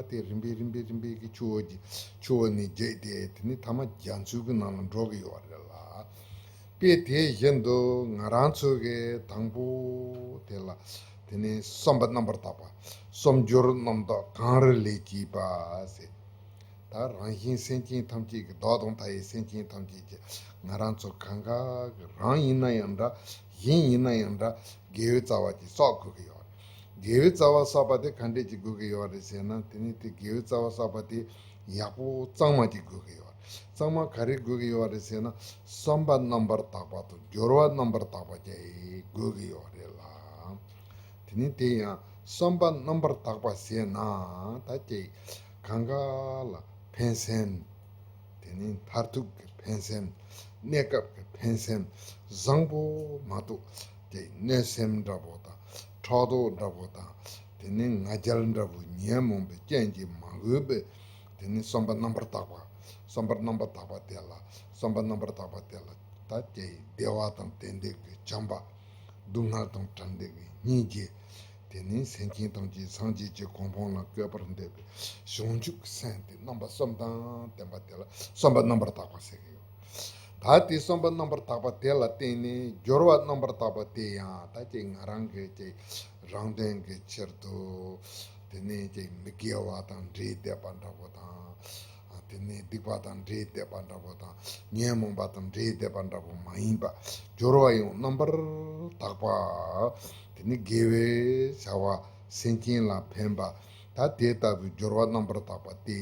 དེ་རིམ་པས་རིམ་པས་རིམ་པས་ཀྱི་ཆུ་བོ་གི་ཆུ་བོ་ནས་རྒྱས་ཏེ་དེ་ནི་ཐ་མ་རྒྱ་མཚོའི་གི་ནང་ལ་འགྲོ་གི་ཡོད་རེད་ལ། དཔེ་དེ་བཞིན་དུ་ང་རང་ཚོ་གི་དང་པོ་དེ་ལ་དེ་ནི་བསམ་པ་རྣམ་པར་དག་པ། བསམ་སྦྱོར་རྣམ་དག་གངས་རི་ལས་སྐྱེས་པ་ཟེར། ད་རང་གཞན་སེམས་ཅན་ཐམས་ཅད་ཀྱི་བདག་དང་མཐའ་ཡས་སེམས་ཅན་ཐམས་ཅད་ཀྱི་ང་རང་ཚོ་གང་ག་གི་རང་ཡིན་ན་ཡང་འདྲ། གཞན་ཡིན་ན་ཡང་འདྲ། དགེ་བའི་རྩ་བ་ཅིག་བསགས་དགོས་ཀྱི་ཡོད་རེད། དགེ་བའི་རྩ་བ་བསགས་པ་དེ་ག་འདྲས་ཅིག་དགོས་ཀྱི་ཡོད་རེད་ཟེར་ན། དེ་ནི་དེ་དགེ་བའི་རྩ་བ་བསགས་པ་དེ་ཡག་པོ་གཙང་མ་ཅིག་དགོས་ཀྱི་ཡོད་རེད། གཙང་མ་ག་རེ་དགོས་ཀྱི་ཡོད་རེད་ཟེར་ན། བསམ་པ་རྣམ་པར་དག་པ་དང་སྦྱོར་བ་རྣམ་པར་དག་པ་ཅིག་དགོས་ཀྱི་ཡོད་རེད་ལ། དེ་ནི་དེ་ཡང་བསམ་པ་རྣམ་པར་དག་པ་ཟེར་ན་ད་ཅིག་གང་ག་ལ་ཕན་སེམས། དེ་ནི་མཐར་ཐུག་གི་ཕན་སེམས། གནས་སྐབས་ཀྱི་ཕན་སེམས་བཟང་པོ་མ་གཏོགས་དེ་གནོད་སེམས་འདྲ་པོ་དང་ཕྲག་དོག་འདྲ་པོ་དང་དེ་ནི་ང་རྒྱལ་འདྲ་པོ་ཉོན་མོངས་པའི་རྐྱེན་གྱིས་མ་གོས་པའི་དེ་ནི་བསམ་པ་རྣམ་པར་དག་པ། བསམ་པ་རྣམ་པར་དག་པ་དེ་ལ་བསམ་པ་རྣམ་པར་དག་པ་དེ་ལ་ད་ཅིག་བདེ་བ་དང་ལྡན་འདོད་ཀྱི་བྱམས་པ། སྡུག་བསྔལ་དང་བྲལ་འདོད་ཀྱི་སྙིང་རྗེ། དེ་ནི་སེམས་ཅན་ཐམས་ཅད་སངས་རྒྱས་ཀྱི་གོ་འཕང་ལ་བཀོད་པར་འདོད་པའི་བྱང་ཆུབ་སེམས་དེ་རྣམ་པ་གསུམ་དང་ལྡན་པ་དེ་ལ་བསམ་པ་རྣམ་པར་དག་པ་ཟེར་གྱི་ཡོད། ད་དེ་བསམ་པ་རྣམ་པར་དག་པ་དེ་ལ་བརྟེན་ནས་སྦྱོར་བ་རྣམ་པར་དག་པ་དེ་ཡང་ད་ཅིག་ང་རང་གི་ཅིག་རང་དོན་གྱི་ཕྱིར་དུ་དེ་ནི་ཅིག་མི་དགེ་བ་དང་འདྲེས་བསྡད་པ་འདྲ་པོ་དང་། དེ་ནས་སྡིག་པ་དང་འདྲེས་བསྡད་པ་འདྲ་པོ་དང་ཉོན་མོངས་པ་དང་འདྲེས་བསྡད་པ་འདྲ་པོ་མ་ཡིན་པ། སྦྱོར་བ་ཡང་རྣམ་པར་དག་པ། དེ་ནི་དགེ་བའི་བྱ་བ་སེམས་ཅན་ལ་ཕན་པ། ད་དེ་ལྟ་བུའི་སྦྱོར་བ་རྣམ་པར་དག་པ་སྟེ།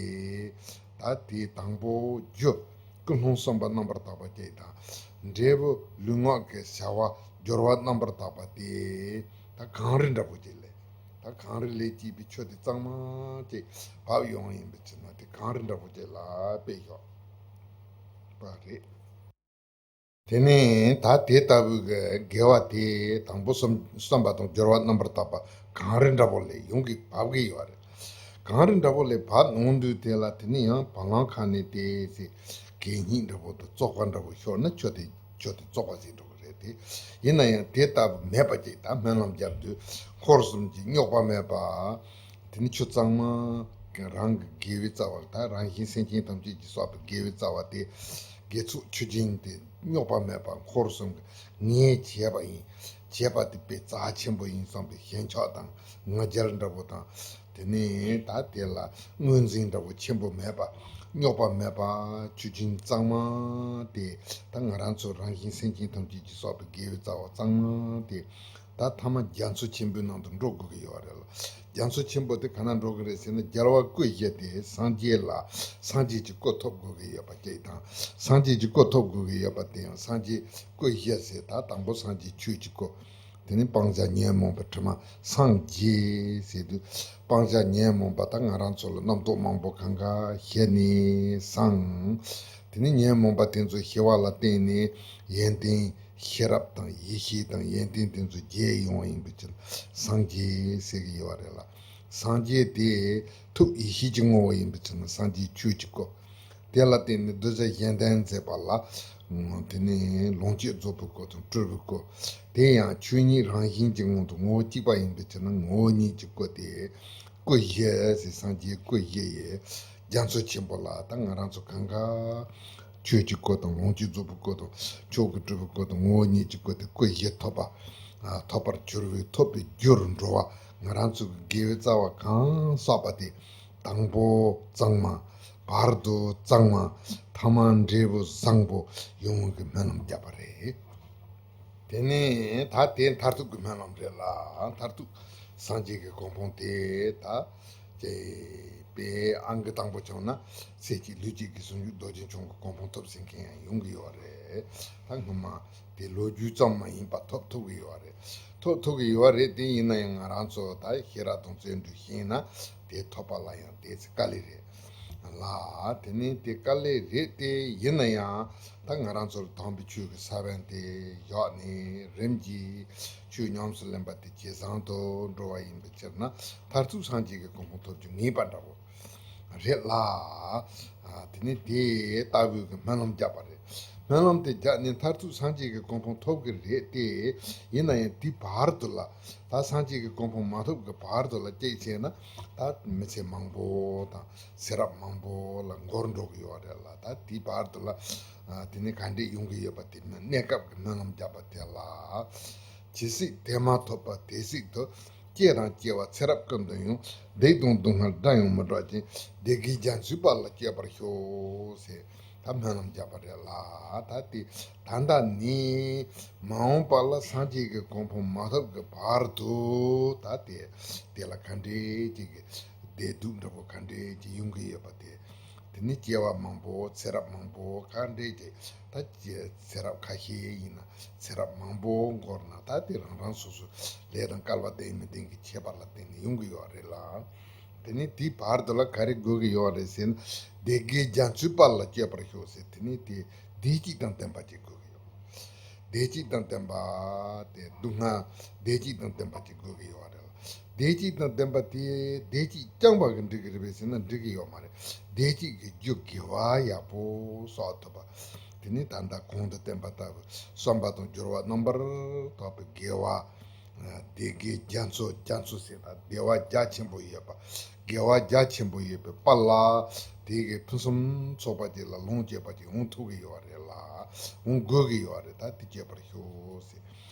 ད་དེའི་དང་པོ་རྒྱུ་ཀུན་སློང་བསམ་པ་རྣམ་པར་དག་པ་སྐྱེ་དང་། འབྲས་བུ་ལུས་ངག་གི་བྱ་བ་སྦྱོར་བ་རྣམ་པར་དག་པ་སྟེ། ད་གངས་རི་འདྲ་པོ་ཅིག་ལས། ད་གངས་རི་ལས་སྐྱེས་པའི་ཆུ་དེ་གཙང་མ་ཅིག་བབས་ཡོང་ཡིན་པའི་ཕྱིར་ན་དེ་གངས་རི་འདྲ་པོ་ཅིག་ལ་དཔེ་བཞག་པ་རེད། དེ་ནས་ད་དེ་ལྟ་བུའི་གི་དགེ་བ་དེ་དང་པོ་བསམ་བསམ་པ་དང་སྦྱོར་བ་རྣམ་པར་དག་པ་གངས་རི་འདྲ་པོ་ལས་ཡོང་གི་བབས་ཀྱི་ཡོད་རེད། གངས་རི་འདྲ་པོ་ལས་བབས་ཡོང་དུས་དེ་ལ་དེ་ནས་ཡང་བ་ལང་ཁ་ནས་དེ་ཚེ་གད་སྙིགས་འདྲ་པོ་དང་བཙོག་པ་འདྲ་པོ་ཤོར་ན་ཆུ་དེ་ཆུ་དེ་བཙོག་པ་ཟེར་འགྲོ་གི་རེད་དེ། ཡིན་ན་ཡང་དེ་ལྟ་བུ་མེད་པ་ཅིག་ད་སྨོན་ལམ་བརྒྱབ་དུས་འཁོར་གསུམ་གྱི་རྙོག་པ་མེད་པ། དེ་ནི་ཆུ་གཙང་མ་རང་གི་དགེ་བའི་རྩ་བ་ད་རང་གཞན་སེམས་ཅན་ཐམས་ཅད་ཀྱིས་བསགས་པའི་དགེ་བའི་རྩ་བ་དེ་ དགེ་ཚོགས་ཆོས་སྦྱིན་དེ་རྙོག་པ་མེད་པར་འཁོར་གསུམ་གྱིས་ངས་བྱས་པ་ཡིན། བྱས་པ་དེ་དཔེ་རྩ་ཆེན་པོ་ཡིན་བསམ་པའི་ཞེན་ཆགས་དང་ང་རྒྱལ་འདྲ་པོ་དང་། དེ་ནས་ད་དེ་ལ་ངོས་འཛིན་འདྲ་པོ་ཆེན་པོ་མེད་པ། རྙོག་པ་མེད་པ། ཆོས་སྦྱིན་གཙང་མ་དེ། ད་ང་རང་ཚོ་རང་བཞིན་སེམས་ཅན་ཐམས་ཅད་ཀྱིས་བསགས་པའི་དགེ་བའི་རྩ་བ་གཙང་མ་དེ། ད་ཐ་མ་རྒྱ་མཚོ་ཆེན་པོའི་ནང་དུ་འགྲོ་དགོས་ཀྱི་ཡོད་རེད་ལ། རྒྱ་མཚོ་ཆེན་པོ་དེ་ག་ན་འགྲོ་གི་རེད་ཟེར་ན། རྒྱལ་བ་སྐུ་བཞི་དེ་སངས་རྒྱས་ལ་སངས་རྒྱས་ཀྱི་སྐུ་ཐོབ་དགོས་ཀྱི་ཡོད་པ་གཅིག་དང་། སངས་རྒྱས་ཀྱི་སྐུ་ཐོབ་དགོས་ཀྱི་ཡོད་པ་དེ་ཡང་སངས་རྒྱས་སྐུ་བཞི་ཟེར། ད་དང་པོ་སངས་རྒྱས་ཆོས་ཀྱི་སྐུ། དེ་ནས་སྤང་བྱ་ཉོན་མོངས་པ་དྲི་མ་སངས་རྒྱས་ཟེར་དུས། སྤང་བྱ་ཉོན་མོངས་པ་ད་ང་རང་ཚོ་ལ་རྣམ་རྟོག་མང་པོ་གང་ག་ཞི་ནས་སངས། དེ་ནས་ཉོན་མོངས་པ་དེ་ཚོ་ཞི་བ་ལ་བརྟེན་ནས་ཡོན་ཏན་ཤེས་རབ་དང་ཡེ་ཤེས་དང་ཡོན་ཏན་དེ་ཚོ་རྒྱས་ཡོང་བ་ཡིན་པའི་ཕྱིར་སངས་རྒྱས་ཟེར་གྱི་ཡོད་རེད་ལ། སངས་རྒྱས་དེ་ཐུགས་ཡེ་ཤེས་ཀྱི་ངོ་བོ་ཡིན་པའི་ཕྱིར་ན་སངས་རྒྱས་ཆོས་ཀྱི་སྐུ། དེ་ལ་བརྟེན་ནས་གདུལ་བྱ་གཞན་དོན་མཛད་པ་ལ། དེ་ནས་ལོངས་སྤྱོད་རྫོགས་པའི་སྐུ་དང་སྤྲུལ་པའི་སྐུ། དེ་ཡང་ཆོས་ཉིད་རང་བཞིན་གྱི་ངང་དུ་ངོ་བོ་གཅིག་པ་ཡིན་པའི་ཕྱིར་ན་ངོ་བོ་ཉིད་ཀྱི་སྐུ་སྟེ། སྐུ་བཞི་ཟེར། སངས་རྒྱས་སྐུ་བཞི་ཡི་རྒྱ་མཚོ་ཆེན་པོ་ལ་ད་ང་རང་ཚོ་གང་ག་ཆོས་ཀྱི་སྐུ་དང་ལོངས་སྤྱོད་རྫོགས་པའི་སྐུ་དང་མཆོག་གི་སྤྲུལ་པའི་སྐུ་དང་ངོ་བོ་ཉིད་ཀྱི་སྐུ་སྟེ་སྐུ་བཞི་ཐོབ་པ། ཐོབ་པར་གྱུར་པའི་ཐོབ་པའི་རྒྱུར་འགྲོ་བ། ང་རང་ཚོ་གི་དགེ་བའི་རྩ་བ་གང་བསགས་པ་དེ། དང་པོ་གཙང་མ། བར་དུ་གཙང་མ། ཐ་མ་འབྲས་བུ་བཟང་པོ་ཡོང་བའི་སྨོན་ལམ་བརྒྱབ་པ་རེད། དེ་ནས་ད་དེ་མཐར་ཐུག་གི་སྨོན་ལམ་རེད་ལ། མཐར་ཐུག་སངས་རྒྱས་ཀྱི་གོ་འཕང་དེ་ད་ཅེས་པའི་ཨང་ཀི་དང་པོ་བྱུང་ན་ཚེ་གཅིག་ལུས་གཅིག་གི་ཟུང་འཇུག་རྡོ་རྗེ་འཆང་གི་གོ་འཕང་ཐོབ་ཟིན་མཁན་ཡང་ཡོང་གི་ཡོད་རེད། ད་སྔོན་མ་དེ་ལོ་རྒྱུས་ཙམ་མ་ཡིན་པ་ཐོབ་ཐུབ་ཀྱི་ཡོད་རེད། ཐོབ་ཐུབ་ཀྱི་ཡོད་རེད། དེ་ཡིན་ན་ཡང་ང་རང་ཚོ་ད་ཤེས་རབ་དང་བརྩོན་འགྲུས་ཤེས་ན་དེ་ཐོབ་པ་ལ་ཡང་དེ་ཚེ་དཀའ་ལས་རེད་ལ། དེ་ནས་དེ་དཀའ་ལས་རེད། དེ་ཡིན་ན་ཡང་ད་ང་རང་ཚོར་དམ་པའི་ཆོས་ཀྱི་ས་བོན་དེ་བཞག་ནས་རིམ་གྱིས་ཆོས་ཉམས་སུ་ལེན་པ་དེ་ཇེ་བཟང་དུ་འགྲོ་བ་ཡིན་པའི་ཕྱིར་ན་མཐར་ཐུག་སངས་རྒྱས་ཀྱི་གོ་འཕང་ཐོབ་རྒྱུ་ངེས་པ་འདྲ་བོ་རེད་ལ། དེ་ནས་དེ་ལྟ་བུའི་གི་སྨོན་ལམ་བརྒྱབ་པ་རེད། སྨོན་ལམ་དེ་བརྒྱབ་ནས་མཐར་ཐུག་སངས་རྒྱས་ཀྱི་གོ་འཕང་ཐོབ་ཀྱི་རེད་དེ། ཡིན་ན་ཡང་དེའི་བར་དུ་ལ་ད་སངས་རྒྱས་ཀྱི་གོ་འཕང་མ་ཐོབ་ཀྱི་བར་དུ་ལ་གཅིག་བྱས་ན་ད་མི་ཚེ་མང་པོ་དང་ཚེ་རབས་མང་པོ་ལ་འགོར་འགྲོ་གི་ཡོད་རེད་ལ། ད་དེའི་བར་དུ་ལ་དེ་ནས་ག་འདྲས་ཡོང་གི་ཡོད་པ་དེ་ནི་གནས་སྐབས་ཀྱི་སྨོན་ལམ་བརྒྱབ་པ་དེ་ལ། ཇི་སྲིད་དེ་མ་ཐོབ་པ་དེ་སྲིད་དུ། སྐྱེ་དང་སྐྱེ་བ་ཚེ་རབས་ཀུན་ཏུ་ཡང་། སྡིག་དང་སྡུག་བསྔལ་དགྲ་ཡང་མི་འདོར་ཅིང་། བདེ་དགེ་རྒྱ་མཚོའི་དཔལ་ལ་སྤྱད་པར་ཤོག་ཟེར་ད་སྨོན་ལམ་བརྒྱབ་པ་རེད་ལ། ད་དེ་ད་ལྟ་ནས་མ་འོངས་པ་ལ་སངས་རྒྱས་ཀྱི་གོ་འཕང་མ་ཐོབ་ཀྱི་བར་དུ་ད་དེ་དེ་ལ་ག་འདྲས་ཅིག་གི་བདེ་སྡུག་འདྲ་པོ་ག་འདྲས་ཅིག་ཡོང་གི་ཡོད་པ་དེ། དེ་ནི་སྐྱེ་བ་མང་པོ་ཚེ་རབས་མང་པོ་ག་འདྲས་ཀྱི་ད་ཚེ་རབས་ཁ་ཤས་ཡིན་ན་ཚེ་རབས་མང་པོ་འགོར་ན་ད་དེ་རང་རང་སོ་སོའི་ལས་དང་སྐལ་བ་ལྡན་མི་ལྡན་གྱི་ཁྱད་པར་ལ་བརྟེན་ནས་ཡོང་གི་ཡོད་རེད་ལ། དེ་ནི་དེའི་བར་དུ་ལ་ག་རེ་དགོས་ཀྱི་ཡོད་རེད་ཟེར་ན། བདེ་དགེ་རྒྱ་མཚོའི་དཔལ་ལ་སྤྱད་པར་ཤོག་ཟེར། དེ་ནི་དེ་བདེ་སྐྱིད་དང་ལྡན་པ་ཅིག་དགོས་ཀྱི་ཡོད། བདེ་སྐྱིད་དང་ལྡན་པ་དེ་སྡུག་བསྔལ་བདེ་སྐྱིད་དང་ལྡན་པ་ཅིག་དགོས་ཀྱི་ཡོད་རེད། བདེ་སྐྱིད་དང་ལྡན་པ་དེ་བདེ་སྐྱིད་རྐྱང་པ་གིས་འགྲིག་གི་རེད་པས་ཟེར་ན་འགྲིག་གི་ཡོད་མ་རེད། བདེ་སྐྱིད་ཀྱི་རྒྱུ་དགེ་བ་ཡག་པོ་བསགས་ཐུབ་པ། དེ་ནི་ད་ལྟ་གོང་དུ་བསྟན་པ་ལྟ་བུ་བསམ་པ་དང་སྦྱོར་བ་རྣམ་པར་དག་པའི་དགེ་བ། བདེ་དགེ་རྒྱ་མཚོ། རྒྱ་མཚོ་ཟེར་ན་བདེ་བ་རྒྱ་ཆེན་པོ་ཡོད་པ། དགེ་བ་རྒྱ་ཆེན་པོ་ཡོད་པའི་དཔལ་ལ། དེ་གི་ཕུན་སུམ་ཚོགས་པ་ཅིག་ལ་ལོངས་སྤྱོད་པ་ཅིག་འོང་ཐུབ་ཀྱི་ཡོད་རེད་ལ། འོང་དགོས་ཀྱི་ཡོད་རེད། ད་དེ་སྤྱད་པར་ཤོག་ཟེར།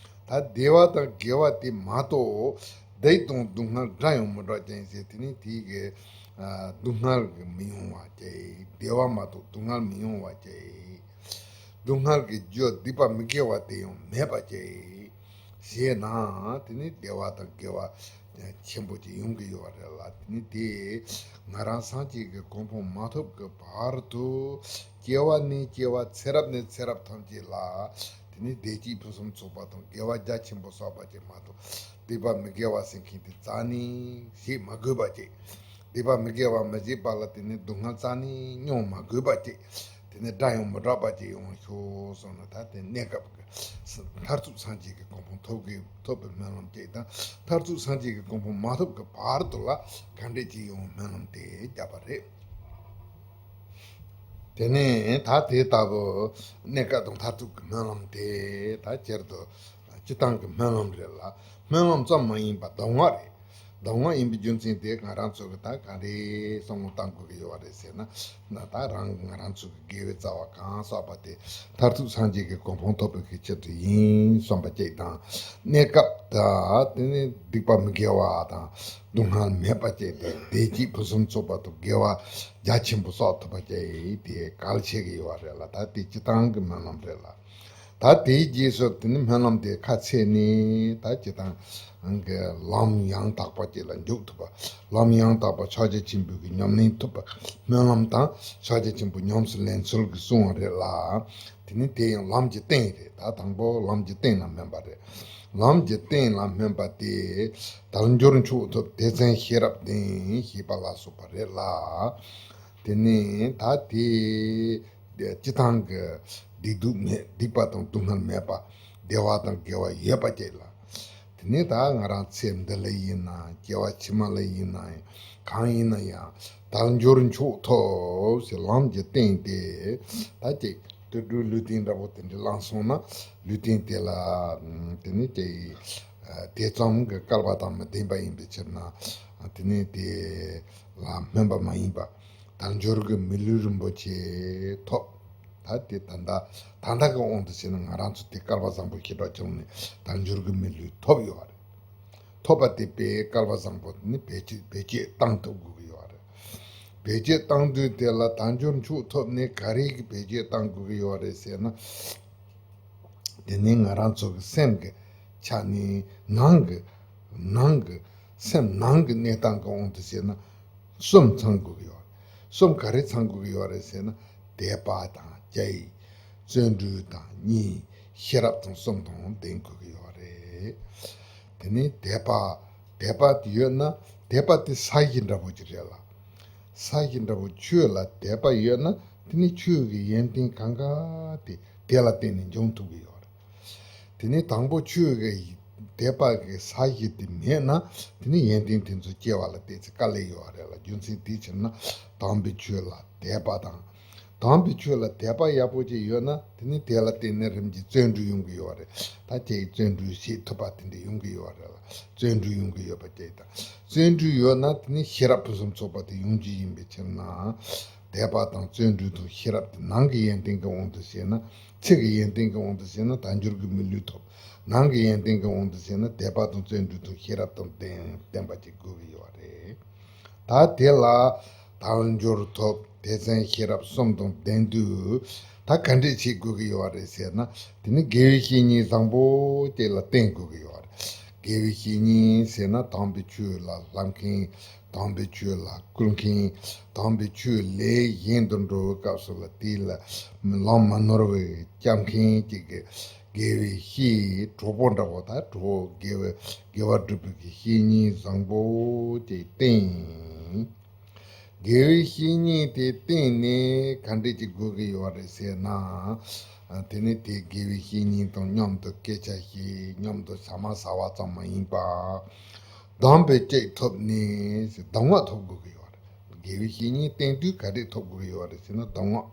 ད་བདེ་བ་དང་དགེ་བ་དེ་མ་གཏོགས། སྡིག་དང་སྡུག་བསྔལ་དགྲ་ཡང་མི་འདོར་ཅིང་ཟེར། དེ་ནི་དེ་གི་སྡུག་བསྔལ་གྱི་མི་ཡོང་བ་བྱས། བདེ་བ་མ་གཏོགས་སྡུག་བསྔལ་མི་ཡོང་བ་བྱས། སྡུག་བསྔལ་གྱི་རྒྱུ་སྡིག་པ་མི་དགེ་བ་དེ་ཡང་མེད་པ་བྱས། ཞེ་ན་དེ་ནི་བདེ་བ་དང་དགེ་བ་ཆེན་པོ་ཅིག་ཡོང་གི་ཡོད་རེད་ལ། དེ་ནི་དེ་ང་རང་སངས་རྒྱས་ཀྱི་གོ་འཕང་མ་ཐོབ་ཀྱི་བར་དུ་སྐྱེ་བ་ནས་སྐྱེ་བ་ཚེ་རབས་ནས་ཚེ་རབས་ཐམས་ཅད་ལ་དེ་ནི་བདེ་སྐྱིད་ཕུན་སུམ་ཚོགས་པ་དང་དགེ་བ་རྒྱ་ཆེན་པོ་བསགས་པ་ཅིག་མ་གཏོགས་སྡིག་པ་མི་དགེ་བ་ཟེར་མཁན་དེ་རྩ་ནས་བྱེད་མ་དགོས་པ་ཅིག་སྡིག་པ་མི་དགེ་བ་མི་བྱེད་པ་ལ་དེ་ནི་སྡུག་བསྔལ་རྩ་ནས་མྱོང་མ་དགོས་པ་ཅིག་དེ་ནས་དགྲ་ཡང་མི་འདོར་བ་ཅིག་ཡོང་ཤོག་གསུངས་ནས། ད་དེ་གནས་སྐབས་ཀྱི་མཐར་ཐུག་སངས་རྒྱས་ཀྱི་གོ་འཕང་ཐོབ་དགོས། ཐོབ་པའི་སྨོན་ལམ་གཅིག་དང་། མཐར་ཐུག་སངས་རྒྱས་ཀྱི་གོ་འཕང་མ་ཐོབ་ཀྱི་བར་དུ་ལ་ག་འདྲས་ཅིག་ཡོང་སྨོན་ལམ་དེ་བརྒྱབ་པ་རེད། དེ་ནས་ད་དེ་ལྟ་བུ་གནས་སྐབས་དང་མཐར་ཐུག་གི་སྨོན་ལམ་དེ་ད་སྤྱིར་དུ་སྤྱིར་བཏང་གི་སྨོན་ལམ་རེད་ལ། སྨོན་ལམ་ཙམ་མ་ཡིན་པ་གདམས་ངག་རེད། གདམས་ངག་ཡིན་པའི་རྒྱུ་མཚན་དེ་ང་རང་ཚོ་གི་ད་ག་རེ་བསམ་བློ་བཏང་དགོས་ཀྱི་ཡོད་པ་རེད་ཟེར་ན། ན་ད་རང་ང་རང་ཚོ་གི་དགེ་བའི་རྩ་བ་གང་བསགས་པ་དེ་མཐར་ཐུག་སངས་རྒྱས་ཀྱི་གོ་འཕང་ཐོབ་པའི་གི་ཆེད་དུ་ཡིན་བསམ་པ་ཅིག་དང་། གནས་སྐབས་ད་དེ་ནི་སྡིག་པ་མི་དགེ་བ་དང་སྡུག་བསྔལ་མེད་པ་ཅིག་དེ་བདེ་སྐྱིད་ཕུན་སུམ་ཚོགས་པ་དང་དགེ་བ་རྒྱ་ཆེན་པོ་བསགས་ཐུབ་པ་ཅིག་དེ་གལ་ཆེ་གི་ཡོད་པ་རེད་ལ། ད་དེ་སྤྱི་བཏང་གི་སྨོན་ལམ་རེད་ལ། ད་དེའི་རྗེས་སུ་དེ་ནི་སྨོན་ལམ་དེ་ཁ་ཕྱེ་ནས་ད་ཅི་དང་གི་ལམ་ཡང་དག་པ་ཅིག་ལ་འཇུག་ཐུབ་པ། ལམ་ཡང་དག་པ་ཕྱག་རྒྱ་ཆེན་པོའི་གི་ཉམས་ལེན་ཐུབ་པ། སྨོན་ལམ་དང་ཕྱག་རྒྱ་ཆེན་པོ་ཉམས་སུ་ལེན་ཚུལ་གྱི་གསུང་བ་རེད་ལ། དེ་ནི་དེ་ཡང་ལམ་གྱི་སྟེང་རེད། ད་དང་པོ་ལམ་གྱི་སྟེང་ལ་སྨོན་པ་རེད། ལམ་གྱི་སྟེང་ལ་སྨོན་པ་དེ་དལ་འབྱོར་མཆོག་ཐོབ་དེ་མཚན་ཤེས་རབ་ལྡན་ཞེས་པ་ལ་སོགས་པ་རེད་ལ། དེ་ནི་ད་དེ། སྤྱི་བཏང་གི་སྡིག་སྡུག་མེད། སྡིག་པ་དང་སྡུག་བསྔལ་མེད་པ། བདེ་བ་དང་དགེ་བ་ཡོད་པ་ཅིག་ལ། དེ་ནས་ད་ང་རང་ཚེ་འདི་ལ་ཡིན་ན་སྐྱེ་བ་ཕྱི་མ་ལ་ཡིན་ན་གང་ཡིན་ན་ཡང་དལ་འབྱོར་མཆོག་ཐོབ་ཟེར་ལམ་གྱི་སྟེང་དེ་ད་ཅིག་དུད་འགྲོའི་ལུས་རྟེན་འདྲ་པོ་དེ་འདྲ་བླངས་སོང་ན། ལུས་རྟེན་དེ་ལ་དེ་ནས་ཀྱི་དེ་ཙམ་གྱི་སྐལ་བ་དང་མི་ལྡན་པ་ཡིན་པའི་ཕྱིར་ན། དེ་ནས་དེ་ལ་སྨོན་པ་མ་ཡིན་པ། དལ་འབྱོར་གྱི་མི་ལུས་རིན་པོ་ཆེ་ཐོབ། ད་དེ་ད་ལྟ་ད་ལྟ་གི་དབང་དུ་བྱས་ན་ང་རང་ཚོ་དེ་སྐལ་བ་བཟང་པོ་ཞེ་དྲག་བྱུང་ནས་དལ་འབྱོར་གྱི་མི་ལུས་ཐོབ་ཡོད་རེད། ཐོབ་པ་དེ་དཔེ་སྐལ་བ་བཟང་པོ་དེ་ནི་བེད་སྤྱོད་བེད་སྤྱོད་བཏང་ཐུབ་དགོས་ཀྱི་ཡོད་རེད། བེད་སྤྱོད་བཏང་དུས་དེ་ལ་དལ་འབྱོར་མཆོག་ཐོབ་ནས་ག་རེ་གི་བེད་སྤྱོད་བཏང་དགོས་ཀྱི་ཡོད་རེད་ཟེར་ན། དེ་ནི་ང་རང་ཚོ་གི་སེམས་ཀྱི་ཆ་ནས་ནང་གི་ནང་གི་སེམས་ནང་གི་གནས་སྟངས་ཀྱི་དབང་དུ་བྱས་ན་གསུམ་ཚང་དགོས་ཀྱི་ཡོད་རེད། གསུམ་ག་རེ་ཚང་དགོས་ཀྱི་ཡོད་རེད་ཟེར་ན། དད་པ་དང་བཅས། བརྩོན་འགྲུས་དང་གཉིས། ཤེས་རབ་དང་གསུམ་དང་ལྡན་དགོས་ཀྱི་ཡོད་རེད། དེ་ནི་དད་པ་དད་པ་དེ་ཡོད་ན་དད་པ་དེ་ས་གཞི་འདྲ་པོ་ཅིག་རེད་ལ། ས་གཞི་འདྲ་པོ་ཆོས་ལ་དད་པ་ཡོད་ན་དེ་ནི་ཆོས་ཀྱི་ཡོན་ཏན་གང་ག་དེ་དེ་ལ་བརྟེན་ནས་འབྱུང་ཐུབ་ཀྱི་ཡོད་རེད། དེ་ནི་དང་པོ་ཆོས་ཀྱི་དད་པ་གི་ས་གཞི་དེ་མེད་ན་དེ་ནི་ཡོན་ཏན་དེ་ཚོ་སྐྱེ་བ་ལ་ཏོག་ཙམ་དཀའ་ལས་ཡོད་རེད་ལ། རྒྱུ་མཚན་དེའི་ཕྱིར་ན་དམ་པའི་ཆོས་ལ་དད་པ་དང་། དམ་པའི་ཆོས་ལ་དད་པ་ཡག་པོ་ཅིག་ཡོད་ན་དེ་ནི་དེ་ལ་བརྟེན་ནས་རིམ་གྱིས་བརྩོན་འགྲུས་ཡོང་གི་ཡོད་རེད། ད་ཁྱེད་ཀྱིས་བརྩོན་འགྲུས་བྱེད་ཐུབ་པ་དེ་འདྲ་ཡོང་གི་ཡོད་རེད་ལ། བརྩོན་འགྲུས་ཡོང་གི་ཡོད་པ་ཅིག་དང་། བརྩོན་འགྲུས་ཡོད་ན་དེ་ནི་ཤེས་རབ་ཕུན་སུམ་ཚོགས་པ་དེ་ཡོང་རྒྱུ་ཡིན་པའི་ཕྱིར་ན། དད་པ་དང་བརྩོན་འགྲུས་དང་ཤེས་རབ་དེ་ནང་གི་ཡོན་ཏན་གྱི་དབང་དུ་བྱས་ན། ཚིག་གི་ཡོན་ཏན་གྱི་དབང་དུ་བྱས་ན་དལ་འབྱོར་གྱི་མི་ལུས་ཐོབ། ནང་གི་ཡོན་ཏན་གྱི་དབང་དུ་བྱས་ན་དད་པ་དང་བརྩོན་འགྲུས་དང་ཤེས་རབ་དང་ལྡན་ལྡན་པ་ཅིག་དགོས་ཀྱི་ཡོད་རེད། ད་དེ་ལ་དལ་འབྱོར་ཐོབ། དེ་མཚན་ཤེས་རབ་གསུམ་དང་ལྡན་དུས་ད་ག་འདྲས་བྱེད་དགོས་ཀྱི་ཡོད་རེད་ཟེར་ན། དེ་ནི་དགེ་བའི་བཤེས་གཉེན་བཟང་པོ་ཅིག་ལ་བསྟེན་དགོས་ཀྱི་ཡོད་རེད། དགེ་བའི་བཤེས་གཉེན་ཟེར་ན་དམ་པའི་ཆོས་ལ་བསླབ་མཁན། དམ་པའི་ཆོས་ལ་བསྐུལ་མཁན། དམ་པའི་ཆོས་ལས་གཞན་དུ་འགྲོ་བའི་སྐབས་སུ་ལ་དེ་ལ་ལམ་མ་ནོར་བའི་སྐྱབས་མཁན་ཅིག་གི་དགེ་བའི་བཤེས་གྲོགས་པོ་འདྲ་པོ། ད་གྲོགས་དགེ་བའི་དགེ་བ་སྒྲུབ་པའི་གི་བཤེས་གཉེན་བཟང་པོ་དེ་བསྟེན། དགེ་བའི་བཤེས་གཉེན་དེ་བསྟེན་ནས་ག་འདྲས་ཅིག་དགོས་ཀྱི་ཡོད་རེད་ཟེར་ན། དེ་ནི་དེ་དགེ་བའི་བཤེས་གཉེན་དང་མཉམ་དུ་སྐད་ཆ་བཤད། མཉམ་དུ་ཟ་མ་ཟ་བ་ཙམ་མ་ཡིན་པ། དམ་པའི་བཅུད་ཐོབ་ནས་གདམས་ངག་ཐོབ་དགོས་ཀྱི་ཡོད་རེད། དགེ་བའི་བཤེས་གཉེན་བསྟེན་དུས་ག་འདྲས་ཐོབ་དགོས་ཀྱི་ཡོད་རེད་ཟེར་ན་གདམས་ངག་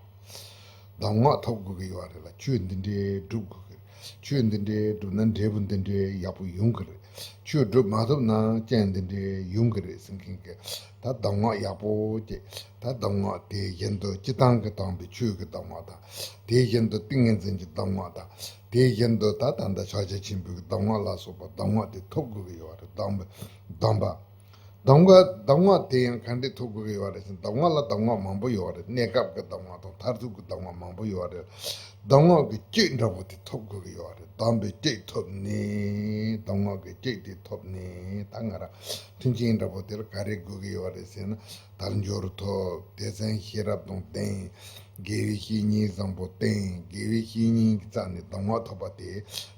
གདམས་ངག་ཐོབ་དགོས་ཀྱི་ཡོད་རེད་ལ། ཆོས་འདི་འདྲའི་སྒྲུབ་དགོས་ཀྱི་རེད། ཆོས་འདི་འདྲའི་སྒྲུབ་ན་འབྲས་བུ་འདི་འདྲའི་ཡག་པོ་ཡོང་གི་རེད། ཆོས་སྒྲུབ་མ་ཐུབ་ན་རྐྱེན་འདི་འདྲའི་ཡོང་གི་རེད་ཟེར་མཁན་གྱི་ད་གདམས་ངག་ཡག་པོ་ཅིག་ད་གདམས་ངག་དེ་བཞིན་དུ་སྤྱི་བཏང་གི་དམ་པའི་ཆོས་ཀྱི་གདམས་ངག་དང་། དེ་བཞིན་དུ་ཏིང་ངེ་འཛིན་གྱི་གདམས་ངག་དང་། དེ་བཞིན་དུ་ད་ད་ལྟ་ཕྱག་རྒྱ་ཆེན་པོའི་གདམས་ངག་ལ་སོགས་པ་གདམས་ངག་དེ་ཐོབ་དགོས་ཀྱི་ཡོད་རེད། གདམས་པ་གདམས་པ། གདམས་ངག་གདམས་ངག་དེ་ཡང་ག་འདྲས་ཐོབ་དགོས་ཀྱི་ཡོད་རེད་ཟེར་ན། གདམས་ངག་ལ་གདམས་ངག་མང་པོ་ཡོད་རེད། གནས་སྐབས་ཀྱི་གདམས་ངག་དང་མཐར་ཐུག་གི་གདམས་ངག་མང་པོ་ཡོད་རེད། གདམས་ངག་གི་བཅུད་འདྲ་པོ་དེ་ཐོབ་དགོས་ཀྱི་ཡོད་རེད། གདམས་པའི་བཅུད་ཐོབ་ནས་གདམས་ངག་གི་བཅུད་དེ་ཐོབ་ནས་ད་ང་རང་མཐུན་རྐྱེན་འདྲ་པོ་དེར་ག་རེ་དགོས་ཀྱི་ཡོད་རེད་ཟེར་ན། དལ་འབྱོར་ཐོབ། དེ་མཚན་ཤེས་རབ་དང་ལྡན། དགེ་བའི་བཤེས་གཉེན་བཟང་པོ་བསྟེན། དགེ་བའི་བཤེས་གཉེན་གྱི་རྩ་ནས་གདམས་ངག་ཐོབ་པ་དེ་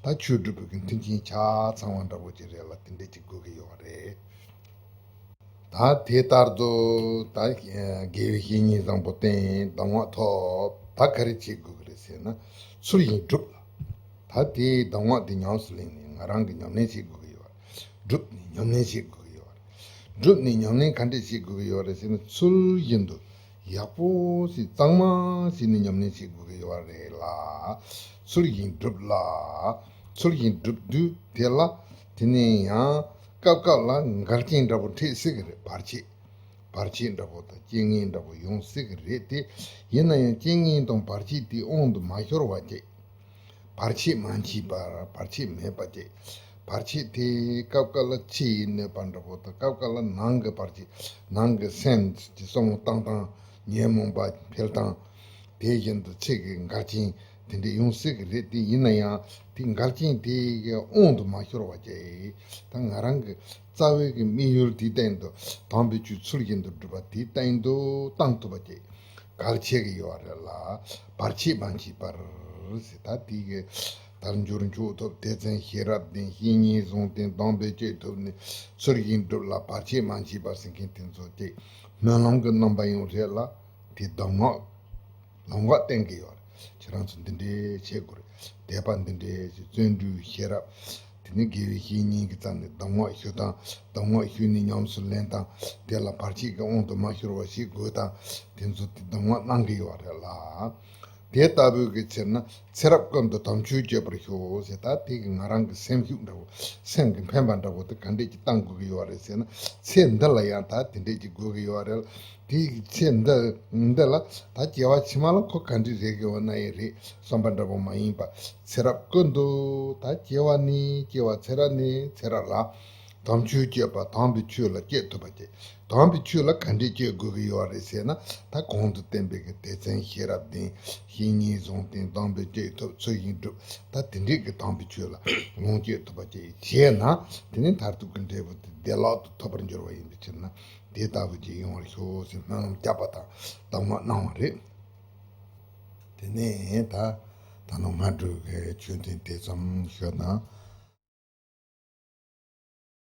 ད་ཆོས་སྒྲུབ་པའི་གི་མཐུན་རྐྱེན་ཆ་ཚང་བ་འདྲ་པོ་ཅིག་རེད་ལ། དེ་འདྲས་ཅིག་དགོས་ཀྱི་ཡོད་རེད། ད་དེ་ལྟར་དུ་ད་དགེ་བའི་བཤེས་གཉེན་བཟང་པོ་བསྟེན། གདམས་ངག་ཐོབ། ད་ག་རེ་བྱེད་དགོས་ཀྱི་རེད་ཟེར་ན། ཚུལ་བཞིན་སྒྲུབ་ལ། ད་དེའི་གདམས་ངག་དེ་ཉམས་སུ་ལེན་ནས་ང་རང་གིས་ཉམས་ལེན་བྱེད་དགོས་ཀྱི་ཡོད་རེད། བསྒྲུབས་ནས་ཉམས་ལེན་བྱེད་དགོས་ཀྱི་ཡོད་རེད། བསྒྲུབས་ནས་ཉམས་ལེན་ག་འདྲས་བྱེད་དགོས་ཀྱི་ཡོད་རེད་ཟེར་ན། ཚུལ་བཞིན་དུ་ཡག་པོ་ཞིག་གཙང་མ་བྱས་ནས་ཉམས་ལེན་བྱེད་དགོས་ཀྱི་ཡོད་རེད་ལ། ཚུལ་བཞིན་སྒྲུབ་ལ། ཚུལ་བཞིན་སྒྲུབ་དུས་དེ་ལ་དེ་ནས་ཡང་ག་ སྐབས་སྐབས་ལ་འགལ་རྐྱེན་འདྲ་པོ་འཕྲད་སྲིད་ཀྱི་རེད། བར་ཆད། བར་ཆད་འདྲ་པོ་དང་རྐྱེན་ངན་འདྲ་པོ་ཡོང་སྲིད་ཀྱི་རེད་དེ། ཡིན་ན་ཡང་རྐྱེན་ངན་དང་བར་ཆད་དེ་དབང་དུ་མ་ཤོར་བ་བྱས། བར་ཆད་མ་མཆིས་པར་བར་ཆད་མེད་པ་བྱས། བར་ཆད་དེ་སྐབས་འགའ་ལ་ཕྱི་ཡི་གནོད་པ་འདྲ་པོ་དང་སྐབས་འགའ་ལ་ནང་གི་བར་ཆད། ནང་གི་སེམས་ཀྱི་བསམ་བློ་བཏང་སྟངས། ཉོན་མོངས་པ་འཕེལ་སྟངས། དེ་བཞིན་དུ་ཕྱི་གི་འགལ་རྐྱེན་དེ་འདྲ་ཡོང་སྲིད་ཀྱི་རེད་དེ། ཡིན་ན་ཡང་དེ་འགལ་རྐྱེན་དེ་གི་དབང་དུ་མ་ཤོར་བ་བྱས། ད་ང་རང་གི་རྩ་བའི་གི་དམིགས་ཡུལ་དེའི་སྟེང་དུ་དམ་པའི་ཆོས་ཚུལ་བཞིན་དུ་སྒྲུབ་པ་དེའི་སྟེང་དུ་བཏང་ཐུབ་པ་བྱས། གལ་ཆེ་གི་ཡོད་རེད་ལ། བར་ཆད་མ་མཆིས་པར་ཟེར། ད་དེ་གི་དལ་འབྱོར་མཆོག་ཐོབ། དེ་ཚེ་ཤེས་རབ་ལྡན། བཤེས་གཉེན་བཟང་བསྟེན། དམ་པའི་ཆོས་ཐོབ་ནས། ཚུལ་བཞིན་སྒྲུབ་ལ་བར་ཆད་མ་མཆིས་པར་ཟེར་མཁན་དེ་ཚོ་དེ་སྨོན་ལམ་གི་རྣམ་པ་ཡང་རེད་ལ། དེ་གདམས་ངག་ལམ་ཁ་བསྟན་གི་ཡོད་རེད། ཁྱེད་རང་ཚོ་འདི་འདྲའི་བྱེད་དགོས་རེད། དད་པ་འདི་འདྲའི་བྱེད། བརྩོན་འགྲུས་ཤེས་རབ། དེ་ནས་དགེ་བའི་བཤེས་གཉེན་གྱི་རྩ་ནས་གདམས་ངག་ཞུ་སྟངས། གདམས་ངག་ཞུས་ནས་ཉམས་སུ་ལེན་སྟངས། དེ་ལ་བར་ཆད་ཀྱི་དབང་དུ་མ་ཤོར་བ་ཞིག་དགོས་དང་། དེ་ཚོ་དེ་གདམས་ངག་གནང་གི་ཡོད་རེད་ལ། དེ་ལྟ་བུའི་གི་ཕྱིར་ན་ཚེ་རབས་ཀུན་ཏུ་དམ་ཆོས་སྤྱོད་པར་ཤོག་ཟེར། ད་དེ་གི་ང་རང་གི་སེམས་ཤུགས་འདྲ་བོ། སེམས་ཀྱི་འཕེན་པ་འདྲ་བོ་དེ་ག་འདྲས་ཀྱི་བཏང་དགོས་ཀྱི་ཡོད་རེད་ཟེར་ན། ཚེ་འདི་ལ་ཡང་ད་དེ་འདྲས་ཀྱི་དགོས་ཀྱི་ཡོད་རེད། དེ་ཚེ་འདི་འདི་ལ་ད་སྐྱེ་བ་ཕྱི་མ་ལ་ཁོ་ག་འདྲས་རེད་གི་བ་ན་ཡི་རེད་བསམ་པ་འདྲ་པོ་མ་ཡིན་པ། ཚེ་རབས་ཀུན་ཏུ་ད་སྐྱེ་བ་ནས་སྐྱེ་བ། ཚེ་རབས་ནས་ཚེ་རབས་ལ་དམ་ཆོས་སྤྱོད་པ། དམ་པའི་ཆོས་ལ་སྤྱོད་ཐུབ་པ་བྱེད། དམ་པའི་ཆོས་ལ་ག་འདྲས་སྤྱོད་དགོས་ཀྱི་ཡོད་རེད་ཟེར་ན། ད་གོང་དུ་བསྟན་པའི་གི་དེ་ཚེ་ཤེས་རབ་ལྡན། བཤེས་གཉེན་བཟང་བསྟེན། དམ་པའི་ཆོས་ཐོབ། ཚུལ་བཞིན་སྒྲུབ། ད་དེ་འདྲས་ཀྱི་དམ་པའི་ཆོས་ལ་ལོངས་སྤྱོད་ཐུབ་པ་བྱེད་བྱས་ན། དེ་ནས་མཐར་ཐུག་གི་འབྲས་བུ་དེ་བདེ་བླག་ཏུ་ཐོབ་པར་འགྱུར་བ་ཡིན་པའི་ཕྱིར་ན། དེ་ལྟ་བུ་ཅིག་ཡོང་བར་ཤོག་ཟེར་སྨོན་ལམ་བརྒྱབ་པ་དང་གདམས་ངག་གནང་བ་རེད། དེ་ནས་ད་ད་ནང་སྔ་དྲོ་གི་ཆོས་ཐུན་དེ་ཙམ་ཞུ་དང་།